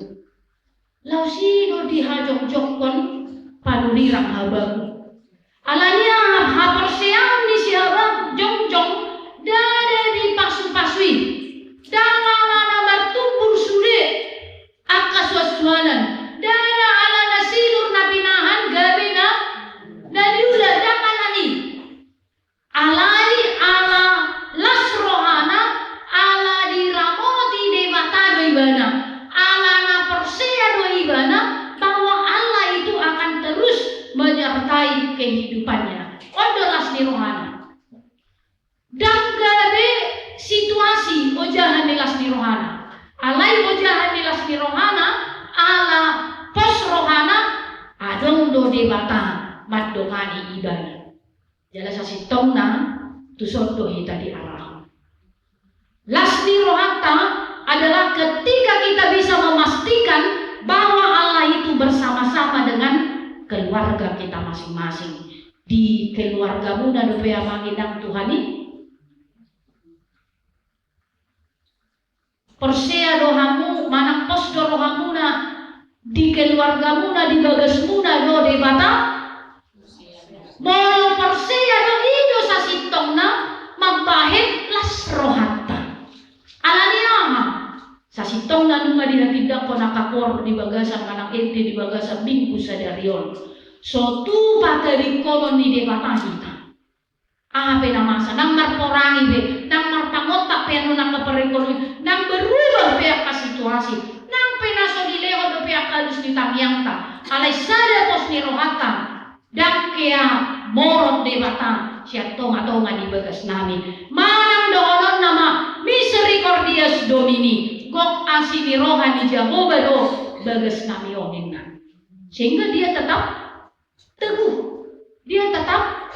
Laos i do dihajongjongkon panurirang Habakuk. Alani aha? Haporseaon ni si Habakuk jongjong ndada dipasu-pasu i. Ndada alana martumbur sude angka suan-suanan. Ndada alana sinur na pinahan gabe na, na niula, ndang alani. Alai ala las rohana, ala diramoti Debata do ibana, ala na porsea do ibana bahwa Allah itu akan terus menyertai kehidupannya. On do las ni rohana. Ndang gabe situasi ojahan ni las ni rohana. Alai ojahan ni las ni rohana, ala pos rohana, adong do Debata mandongani ibana. Jala sasintongna, tuson do hita diarahon. Las ni rohanta adalah ketika kita bisa memastikan bahwa Allah itu bersama-sama dengan keluarga kita masing-masing. Di keluargamuna dope, amang inang, Tuhan i? Porsea do hamu, manang pos do rohamuna, di keluargamuna, di bagasmuna do Debata? Molo porsea do, i do sasintongna mambahen las rohanta. Alani aha? Sasintongna nunga dihatindangkon angka koor di bagasan manang ende di bagasan Minggu sadari on. So tu patadingkonon ni Debata hita. Aha pe na masa, nang marporangi pe, nang marpangontak pe annon angka perekonomian, nang berubah pe angka situasi, nang pe na so dilehon dope angka alus ni tangiangta, alai sada pos ni rohanta, ndang hea morot Debata sian tonga-tonga ni bagasnami. Manang dohononna ma, misericordias Domini, gok asi ni roha ni Jahowa do bagasnami on, ninna. Sehingga dia tetap teguh. Dia tetap,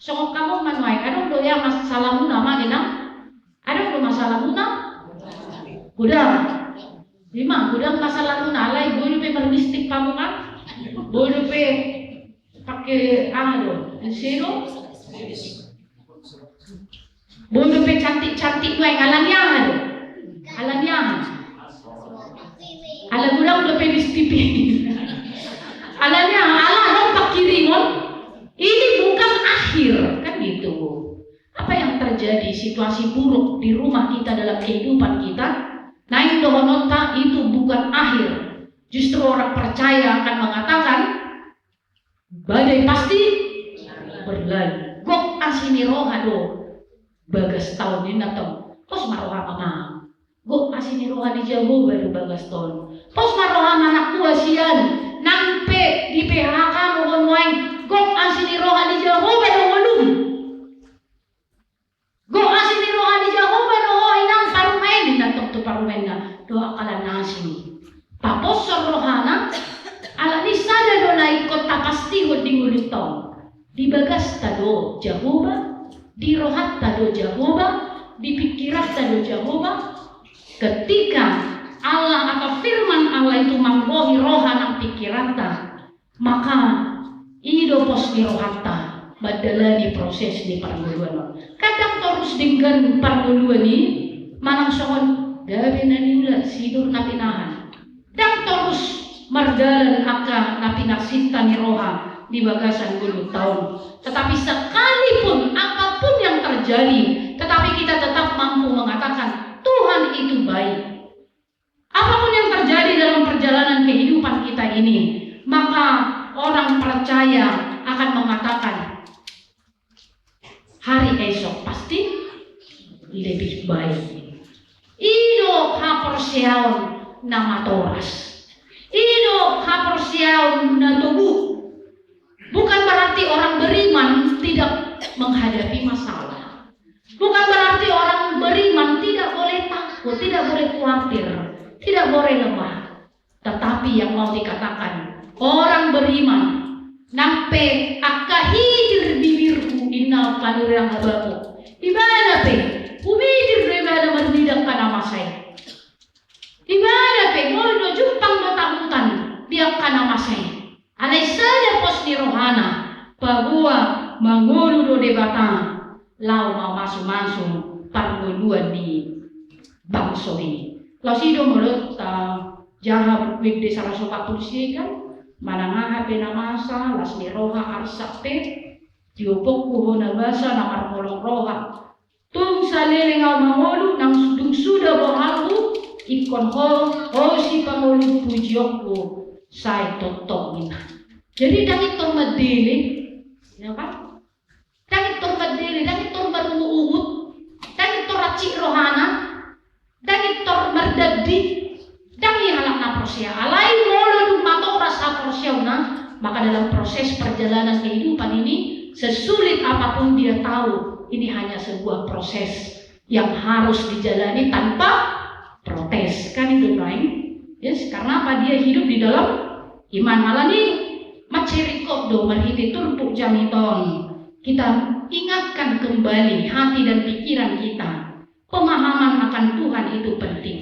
songon hamu ma nuaeng, adong do hea masalamuna, amang inang? Adong do masalamuna? Godang. Ima, godang masalamuna, alai boi dope marmistik hamu kan? Boi dope Pake aha do? Ese do? Boi dope cantik-cantik nuaeng, alani aha do? Alani aha? Ala godang dope bis T V. Alani aha? Ala adong pangkirimon. Ini bukan akhir, kan gitu. Apa yang terjadi, situasi buruk di rumah kita, dalam kehidupan kita, naeng dohononta itu bukan akhir. Justru orang percaya akan mengatakan, badai pasti berlalu. Gok asi ni roha do bagas taon, ninna tong. Pos ma roha manang. Gok asi ni roha ni Jahowa do bagas taon. Pos ma roha manang, tua sian, nang pe di P H K do ho nuaeng, gok asi ni roha ni Jahowa do ngolum. Gok asi ni roha ni Jahowa do ho inang parumaen, ninna tong tu parumaenna, dohot angka na asing. Taposhon rohana, alani sada do na ingkon tapastihon di ngolunta on. Di bagasta do Jahowa, di rohanta do Jahowa, di pingkiranta do Jahowa. Ketika Allah atau firman Allah itu manggohi roha nang pingkiranta, maka i do pos ni rohanta mandalani proses ni parngoluan on. Kadang torus denggan parngoluan i manang songon gabe na niula, sidor na pinahan. Ndang torus mardalan angka na pinarsinta ni roha di bagasan ngolunta on. Tetapi sekalipun apapun yang terjadi, tetapi kita tetap mampu mengatakan, Tuhan itu baik. Apapun yang terjadi dalam perjalanan kehidupan kita ini, maka orang percaya akan mengatakan, hari esok pasti lebih baik. I do haporseaon na matoras. I do haporseaon na togu. Bukan berarti orang beriman tidak menghadapi masalah. Bukan berarti orang beriman tidak boleh takut, tidak boleh khawatir, tidak boleh lemah. Tetapi yang mau dikatakan, orang beriman, nang pe angka hidir bibirhu, ninna panurirang Habakuk. Ibana pe, humidir do ibana marnida angka na masa i. Ibana pe, ngolu do, jumpang do tahutan di angka na masa i. Alai sada pos ni rohana, paboa mangolu do Debata laho mamasumasu parngoluan ni bangso i. Laos i do molo tajaha buku ende saratus opat pulu sia i kan, manang aha pe na masa, las ni roha, arsak pe, diopokku ho na masa na marmolong roha. Tung saleleng ahu mangolu, nang dung suda bohalhu, ingkon ho, ho sipangolu pujionku sai tongtong, ninna. Jadi ndang intor mandele, ya kan? Ndang intor mandele, ndang intor marungutungut, ndang intor rancit rohana, ndang intor mardandi, ndang i halak na porsea. Alai molo dung matoras haporseaonna, maka dalam proses perjalanan kehidupan ini, sesulit apapun dia tahu, ini hanya sebuah proses yang harus dijalani tanpa protes. Kan itu, Bray? Yes, karena apa? Dia hidup di dalam iman. Alani mansai ringkot do marhite turpuk jamita on kita ingatkan kembali hati dan pikiran kita. Pemahaman akan Tuhan itu penting.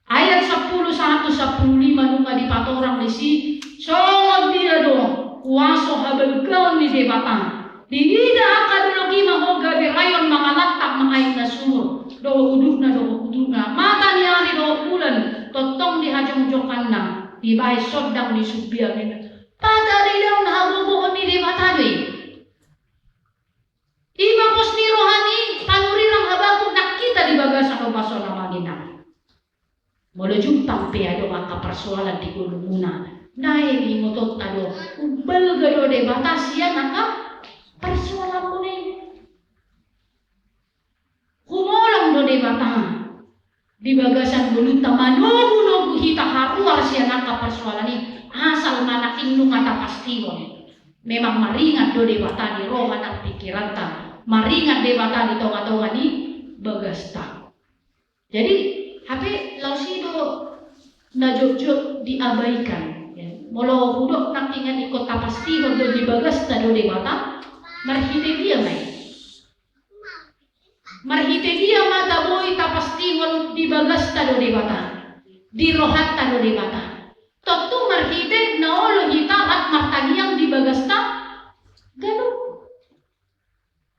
Ayat sampulu sahat tu sampulu lima nunga dipatorang disi, songon dia do kuaso habalgaon ni Debata. Diida angka dolok i ma ho gabe raion mangalangkap ma aek na sumur, dohot uduhna dohot uduhna, mata ni ari dohot bulan, tongtong di hajongjonganna, dibahen sondang ni sumbia, ninna. Pataridaon hagogoon ni Debata do i. I ma pos ni roha ni panurirang Habakuk nang hita di bagasan ombas on, amang inang. Molo jumpang pe adong angka parsoalan di ngolumuna, naeng ingotonta do, umbalga do Debata sian angka parsoalanmuna i. Humolong do Debata di bagasan ngolunta, manogunogu hita haruar sian angka parsoalan i, asal ma nangkin nunga tapastihon. Memang maringan do Debata di roha nang pingkiranta, maringan Debata di tongatonga ni bagasta. Jadi, hape laos i do na jotjot diabaikan, ya. Molo hudok nangkin ingkon tapastihon do di bagasta do Debata, marhite dia ma i? Marhite dia ma taboi tapastihon di bagasta do Debata, di rohanta do Debata? Tontu marhite na olo hita rap martangiang di bagasta Ganup.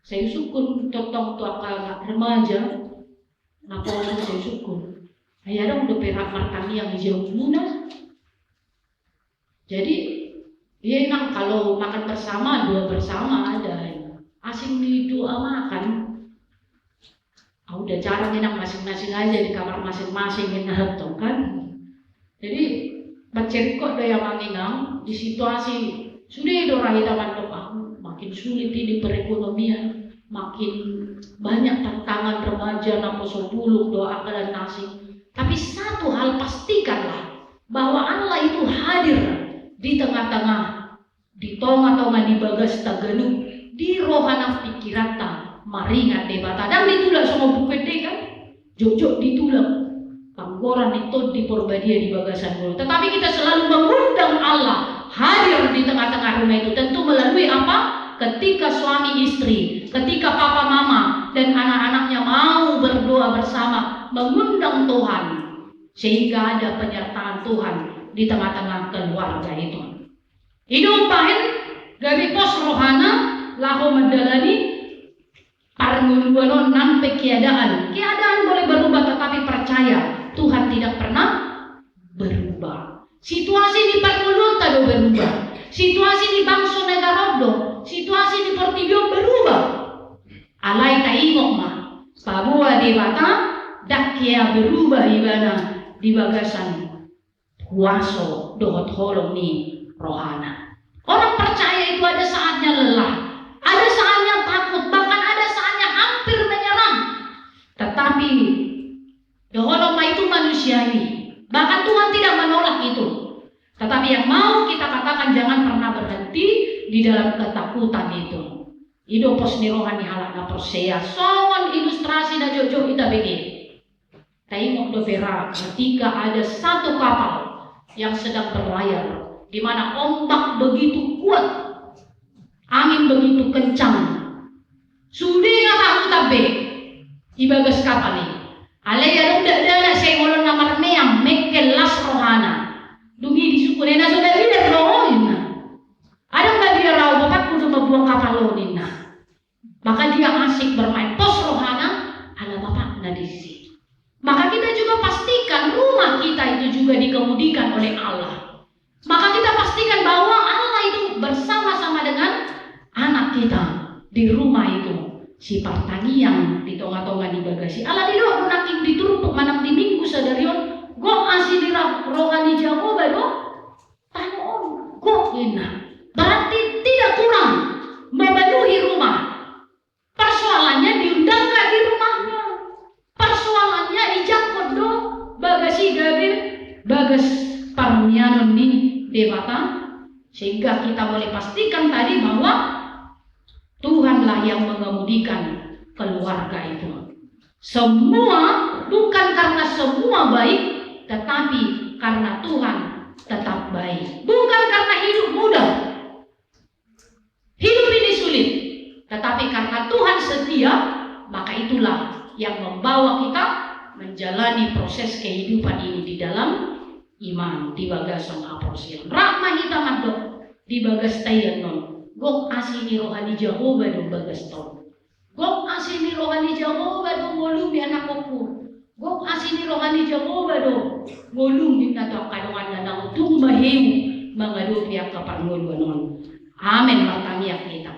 Sai husungkun tongtong tu angka remaja, naposo sai husungkun. Ai adong dope rap martangiang di jabuna. Jadi, iya, Inang, kalau makan bersama, doa bersama ada. Asing ni doa makan. Au, udah jarang, Inang, asing-asing aja di kamar masing-masing, Inang, tong kan. Jadi, mansai ringkot do ya, Amang Inang, di situasi sude do ra hita mandok, ah, makin sulit ini perekonomian, makin banyak tantangan, remaja naposo bulung do angka na asing. Tapi satu hal, pastikanlah bahwa Allah itu hadir di tengah-tengah, di tonga-tonga ni bagasta ganup, di roha nang pingkiranta maringan Debata. Ndang ditulak songon buku ende kan? Jotjot ditulak panggoran ni Tondi Porbadia di bagasan ngolu. Tetapi kita selalu mengundang Allah hadir di tengah-tengah rumah itu. Tentu melalui apa? Ketika suami istri, ketika papa mama dan anak-anaknya mau berdoa bersama, mengundang Tuhan, sehingga ada penyertaan Tuhan di tengah-tengah keluarga itu. I do umbahen gabe pos rohana laho mandalani parngoluan on nang pe keadaan. Keadaan boleh berubah, tetapi percaya, Tuhan tidak pernah berubah. Situasi ni parngoluanta do berubah. Situasi ni bangso negara on do, situasi ni portibi on berubah. Alai taingot ma, paboa Debata ndang hea berubah Ibana di bagasan kuaso dohot holong ni rohana. Orang percaya itu ada saatnya lelah, ada saatnya takut, bahkan ada saatnya hampir menyerah. Tetapi, dohonon ma, itu manusiawi. Bahkan Tuhan tidak menolak itu. Tetapi yang mau kita katakan, jangan pernah berhenti di dalam ketakutan itu. I do pos ni roha ni halak na porsea. Songon ilustrasi na jotjot i tabege. Taingot dope ra, ketika ada satu kapal yang sedang berlayar, di mana ombak begitu kuat, angin begitu kencang. Sude nga tahutan be ibagas kapal i. Alai adong dakdanak sai molo na marmeam, mengkel las rohana. Dung i disungkun, "E, na so na liar do ho," ninna. "Adong na liar au, bapakku do mambuat kapal on," ninna. Maka dia asik bermain pos rohana, ala bapakna disi. Maka kita juga pastikan rumah kita itu juga dikemudikan oleh Allah. Maka kita pastikan bahwa Allah itu bersama-sama dengan anak kita di rumah itu. Si partangiang di tonga-tonga ni bagasi. Ala didok do nangkin di turpuk manang di Minggu sadari on, gok asi ni ra-, roha ni Jahowa do tano on, gok ninna. Berarti tidak kurang memenuhi rumah. Persoalannya diundang nggak di rumahnya. Persoalannya dijangkon do bagas i gabe bagas parmianon ni Debata. Sehingga kita boleh pastikan tadi bahwa Tuhanlah yang mengemudikan keluarga itu. Semua, bukan karena semua baik, tetapi karena Tuhan tetap baik. Bukan karena hidup mudah, hidup ini sulit, tetapi karena Tuhan setia, maka itulah yang membawa kita menjalani proses kehidupan ini di dalam iman, di bagasan haporseaon. Rap ma hita mandok di bagasta i annon, gok asi ni roha ni Jahowa do bagasta on. Gok asi ni roha ni Jahowa do ngolumi anakkonku. Gok asi ni roha ni Jahowa do ngolumi na tu angka donganna, nang tung maheu mangadopi angka parngoluan on. Amen. Martangiang hita.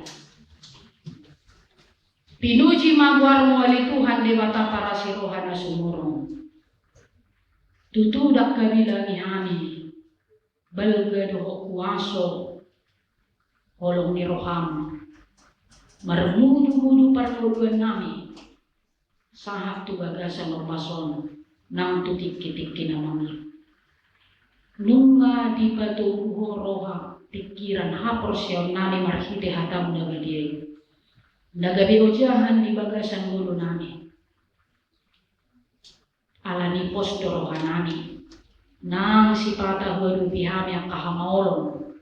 Pinuji ma goarmu ale Tuhan Debata parasi roha na sumurung. Tutu ndang habilangi hami balga dohot kuaso holong ni roham marmudu-mudu parngoluan nami sahat tu bagasan ombas on nang tu tingki-tingki na mangihut. Nunga dipatogu ho roha, pingkiran, haporseaon nami marhite hatam na badia i, na gabe ojahan di bagasan ngolu nami. Ala ni pos do roha nami, nang sipata huadopi hami angka hamaolon,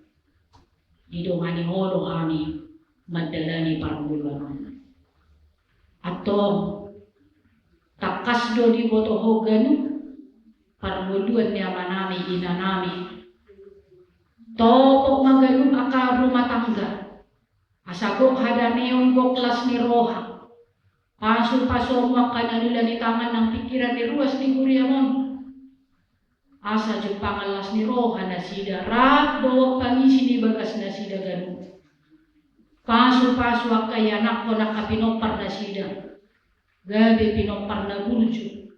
didongani ho do hami mandalani parngoluan on. Antong, tangkas do diboto ho ganup parngoluan ni ama nami, ina nami. Topot ma ganup angka rumah tangga. Asa gok hadameon, gok las ni roha. Pasu-pasu hamu angka na niluluan ni tangan nang pingkiran ni ruas ni huriam on. Asa jumpangan las ni roha nasida, rap dohot pangisi ni bagas nasida ganup. Pasu-pasu angka ianakhon, angka pinompar nasida. Gabe pinompar na burju,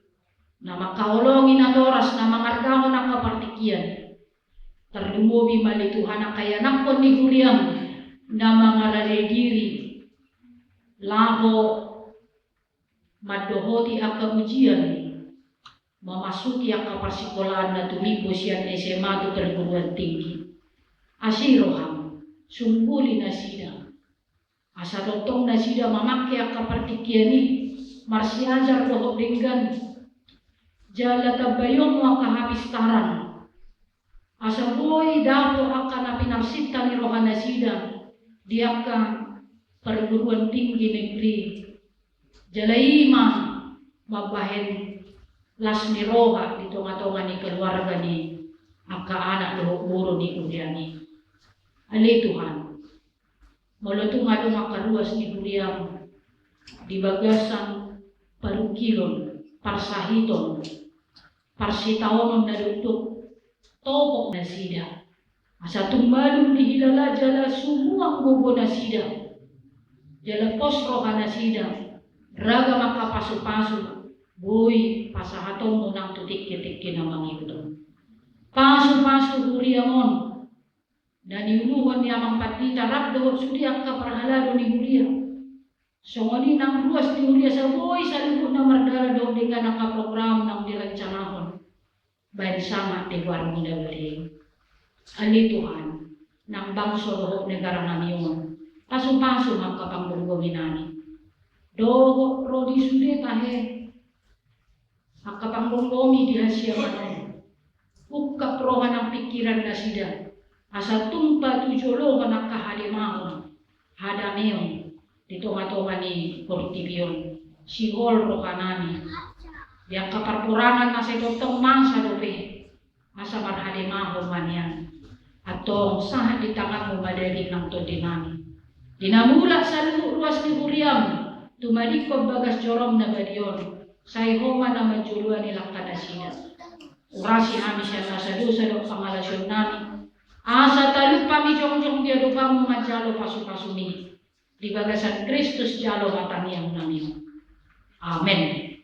na mangkaholongi natoras, na mangargahon angka partingkian. Tarlumobi ma ale Tuhan angka ianakhon ni huriam, na mangaradei diri, laho mandohoti angka ujian, mamasuki angka parsikolaan na tumimbo sian S M A tu perguruan tinggi. Asi roham, sungguli nasida. Asa tongtong nasida mamangke angka partingkian i, marsiajar dohot denggan. Jala tambai hamu angka hapistaran. Asa boi dapot angka na pinarsinta ni roha nasida di angka perguruan tinggi negeri. Jala i ma mambahen las ni roha di tonga-tonga ni keluarga ni angka anak dohot boru ni huriam i. Ale Tuhan, molo tung adong angka ruas ni huriam di bagasan parungkilon, parsahiton, parsitaonon na dokdok, topot nasida. Asa tung malum dihilala jala sumuang gogo nasida, jala pos roha nasida, ragam angka pasu-pasu boi pasahatonmu nang tu tingki-tingki na mangihut on. Pasu-pasu huriam on, na niuluhon ni amang pandita rap dohot sude angka parhalado ni huria. Songon i nang ruas ni huria, asa boi saluhutna mardalan dohot denggan angka program naung direncanahon bahen sangap di goarmu na badia i. Ale Tuhan, nang bangso dohot negara nami on, pasu-pasu ma angka panggomgomi nami. Dohot ro di sude tahe angka panggomgomi di hasiangan on. Ungkap roha nang pingkiran nasida, asa tung patujolohon angka halimahon, hadameon di tonga-tonga ni portibi on. Sihol roha nami di angka parporangan na sai tongtong masa dope. Asa marhalimahon ma nian. Antong sahat di tanganmu ma daging nang tondi nami. Di na mulak saluhut ruas ni huriam tumadingkon bagas jorom na badia on, sai ho ma na manjoloani langka nasida. Urasi hami sian nasa dosa dohot pangalaosion nami, asa talup hami jongjong di adopanmu manjalo pasu-pasumi. Di bagasan Kristus jalo ma tangiang nami. Amen.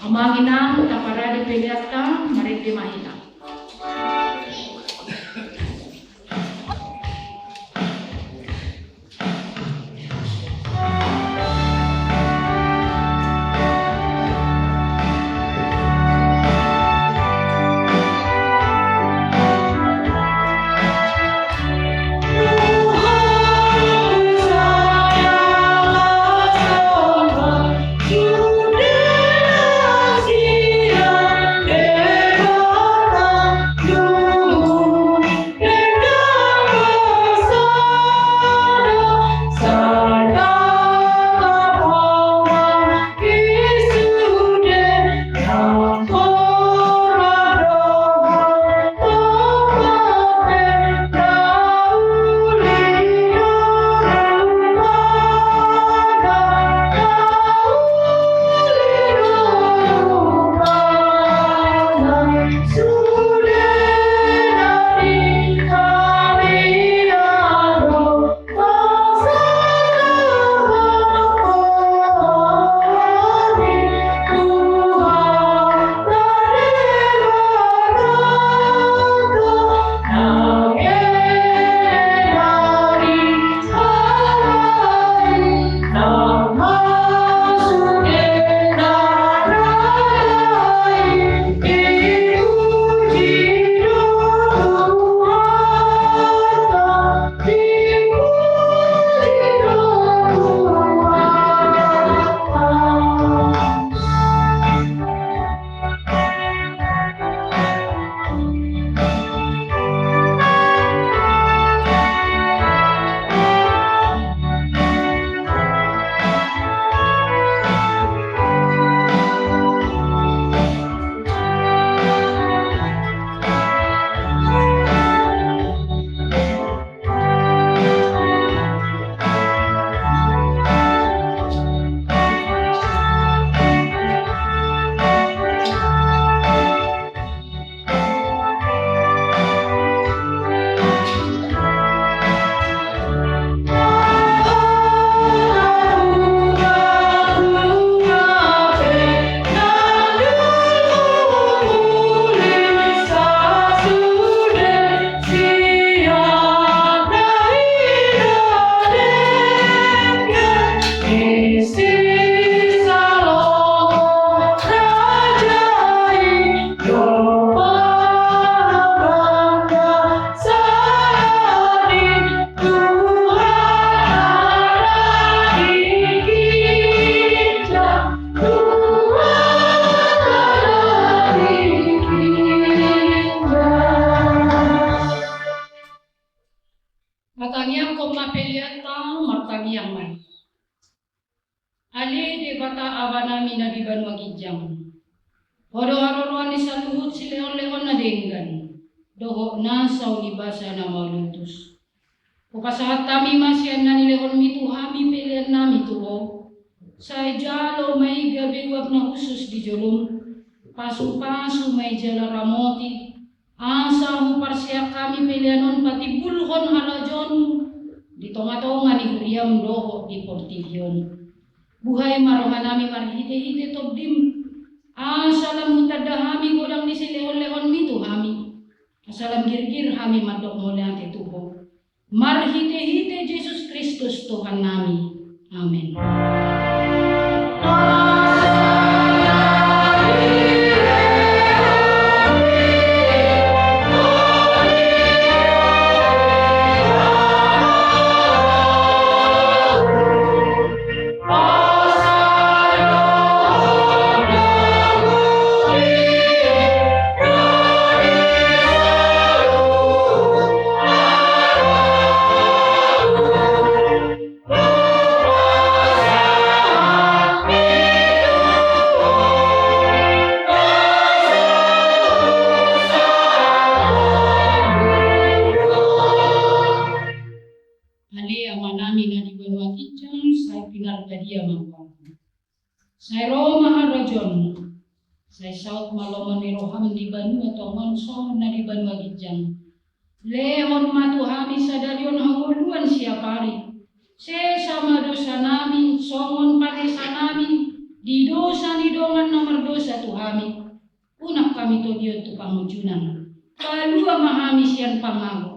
Amang inang, taparade peleanta, marende ma hita. Debata Amanami na di banua ginjang. Ho do haroroan ni saluhut silehonlehon na denggan dohot na saulibasa na mauliutus. Hupasahat hami ma sian na nilehonmi tu hami peleannami tu Ho. Sai jalo ma i gabe uap na hushus di jolom. Pasupasu ma i jala ramoti, asa huparseak hami pelean on patimbulhon harajaonmu di tongatonga ni huriam dohot di portibi on. Buhai ma rohanami marhitehite Tondim, asa lam hutanda hami godang ni silehonlehonmi tu hami, asa lam girgir hami mandok mauliate tu Ho. Marhitehite Jesus Kristus Tuhannami. Amen. Ale Amanami na di banua ginjang, sai pinarbadia ma goarmu. Sai ro ma harajaonmu. Sai saut ma lomo ni roham di banua tonga on songon na di banua ginjang. Lehon ma tu hami sadari on hangoluan siapari. Sesa ma dosanami songon panesanami di dosa ni dongan na mardosa tu hami. Unang hami togihon tu pangunjunan. Palua ma hami sian pangago.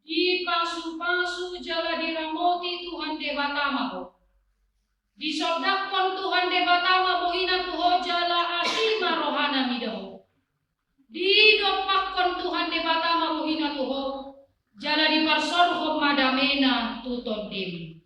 Dipasupasu jala diramoti Tuhan Debata ma ho. Disondangkon Tuhan Debata ma bohina tu ho jala asi ma rohana mida ho. Didompakkon Tuhan Debata ma bohina tu ho, jala diparsorhon ma damena tu tondim.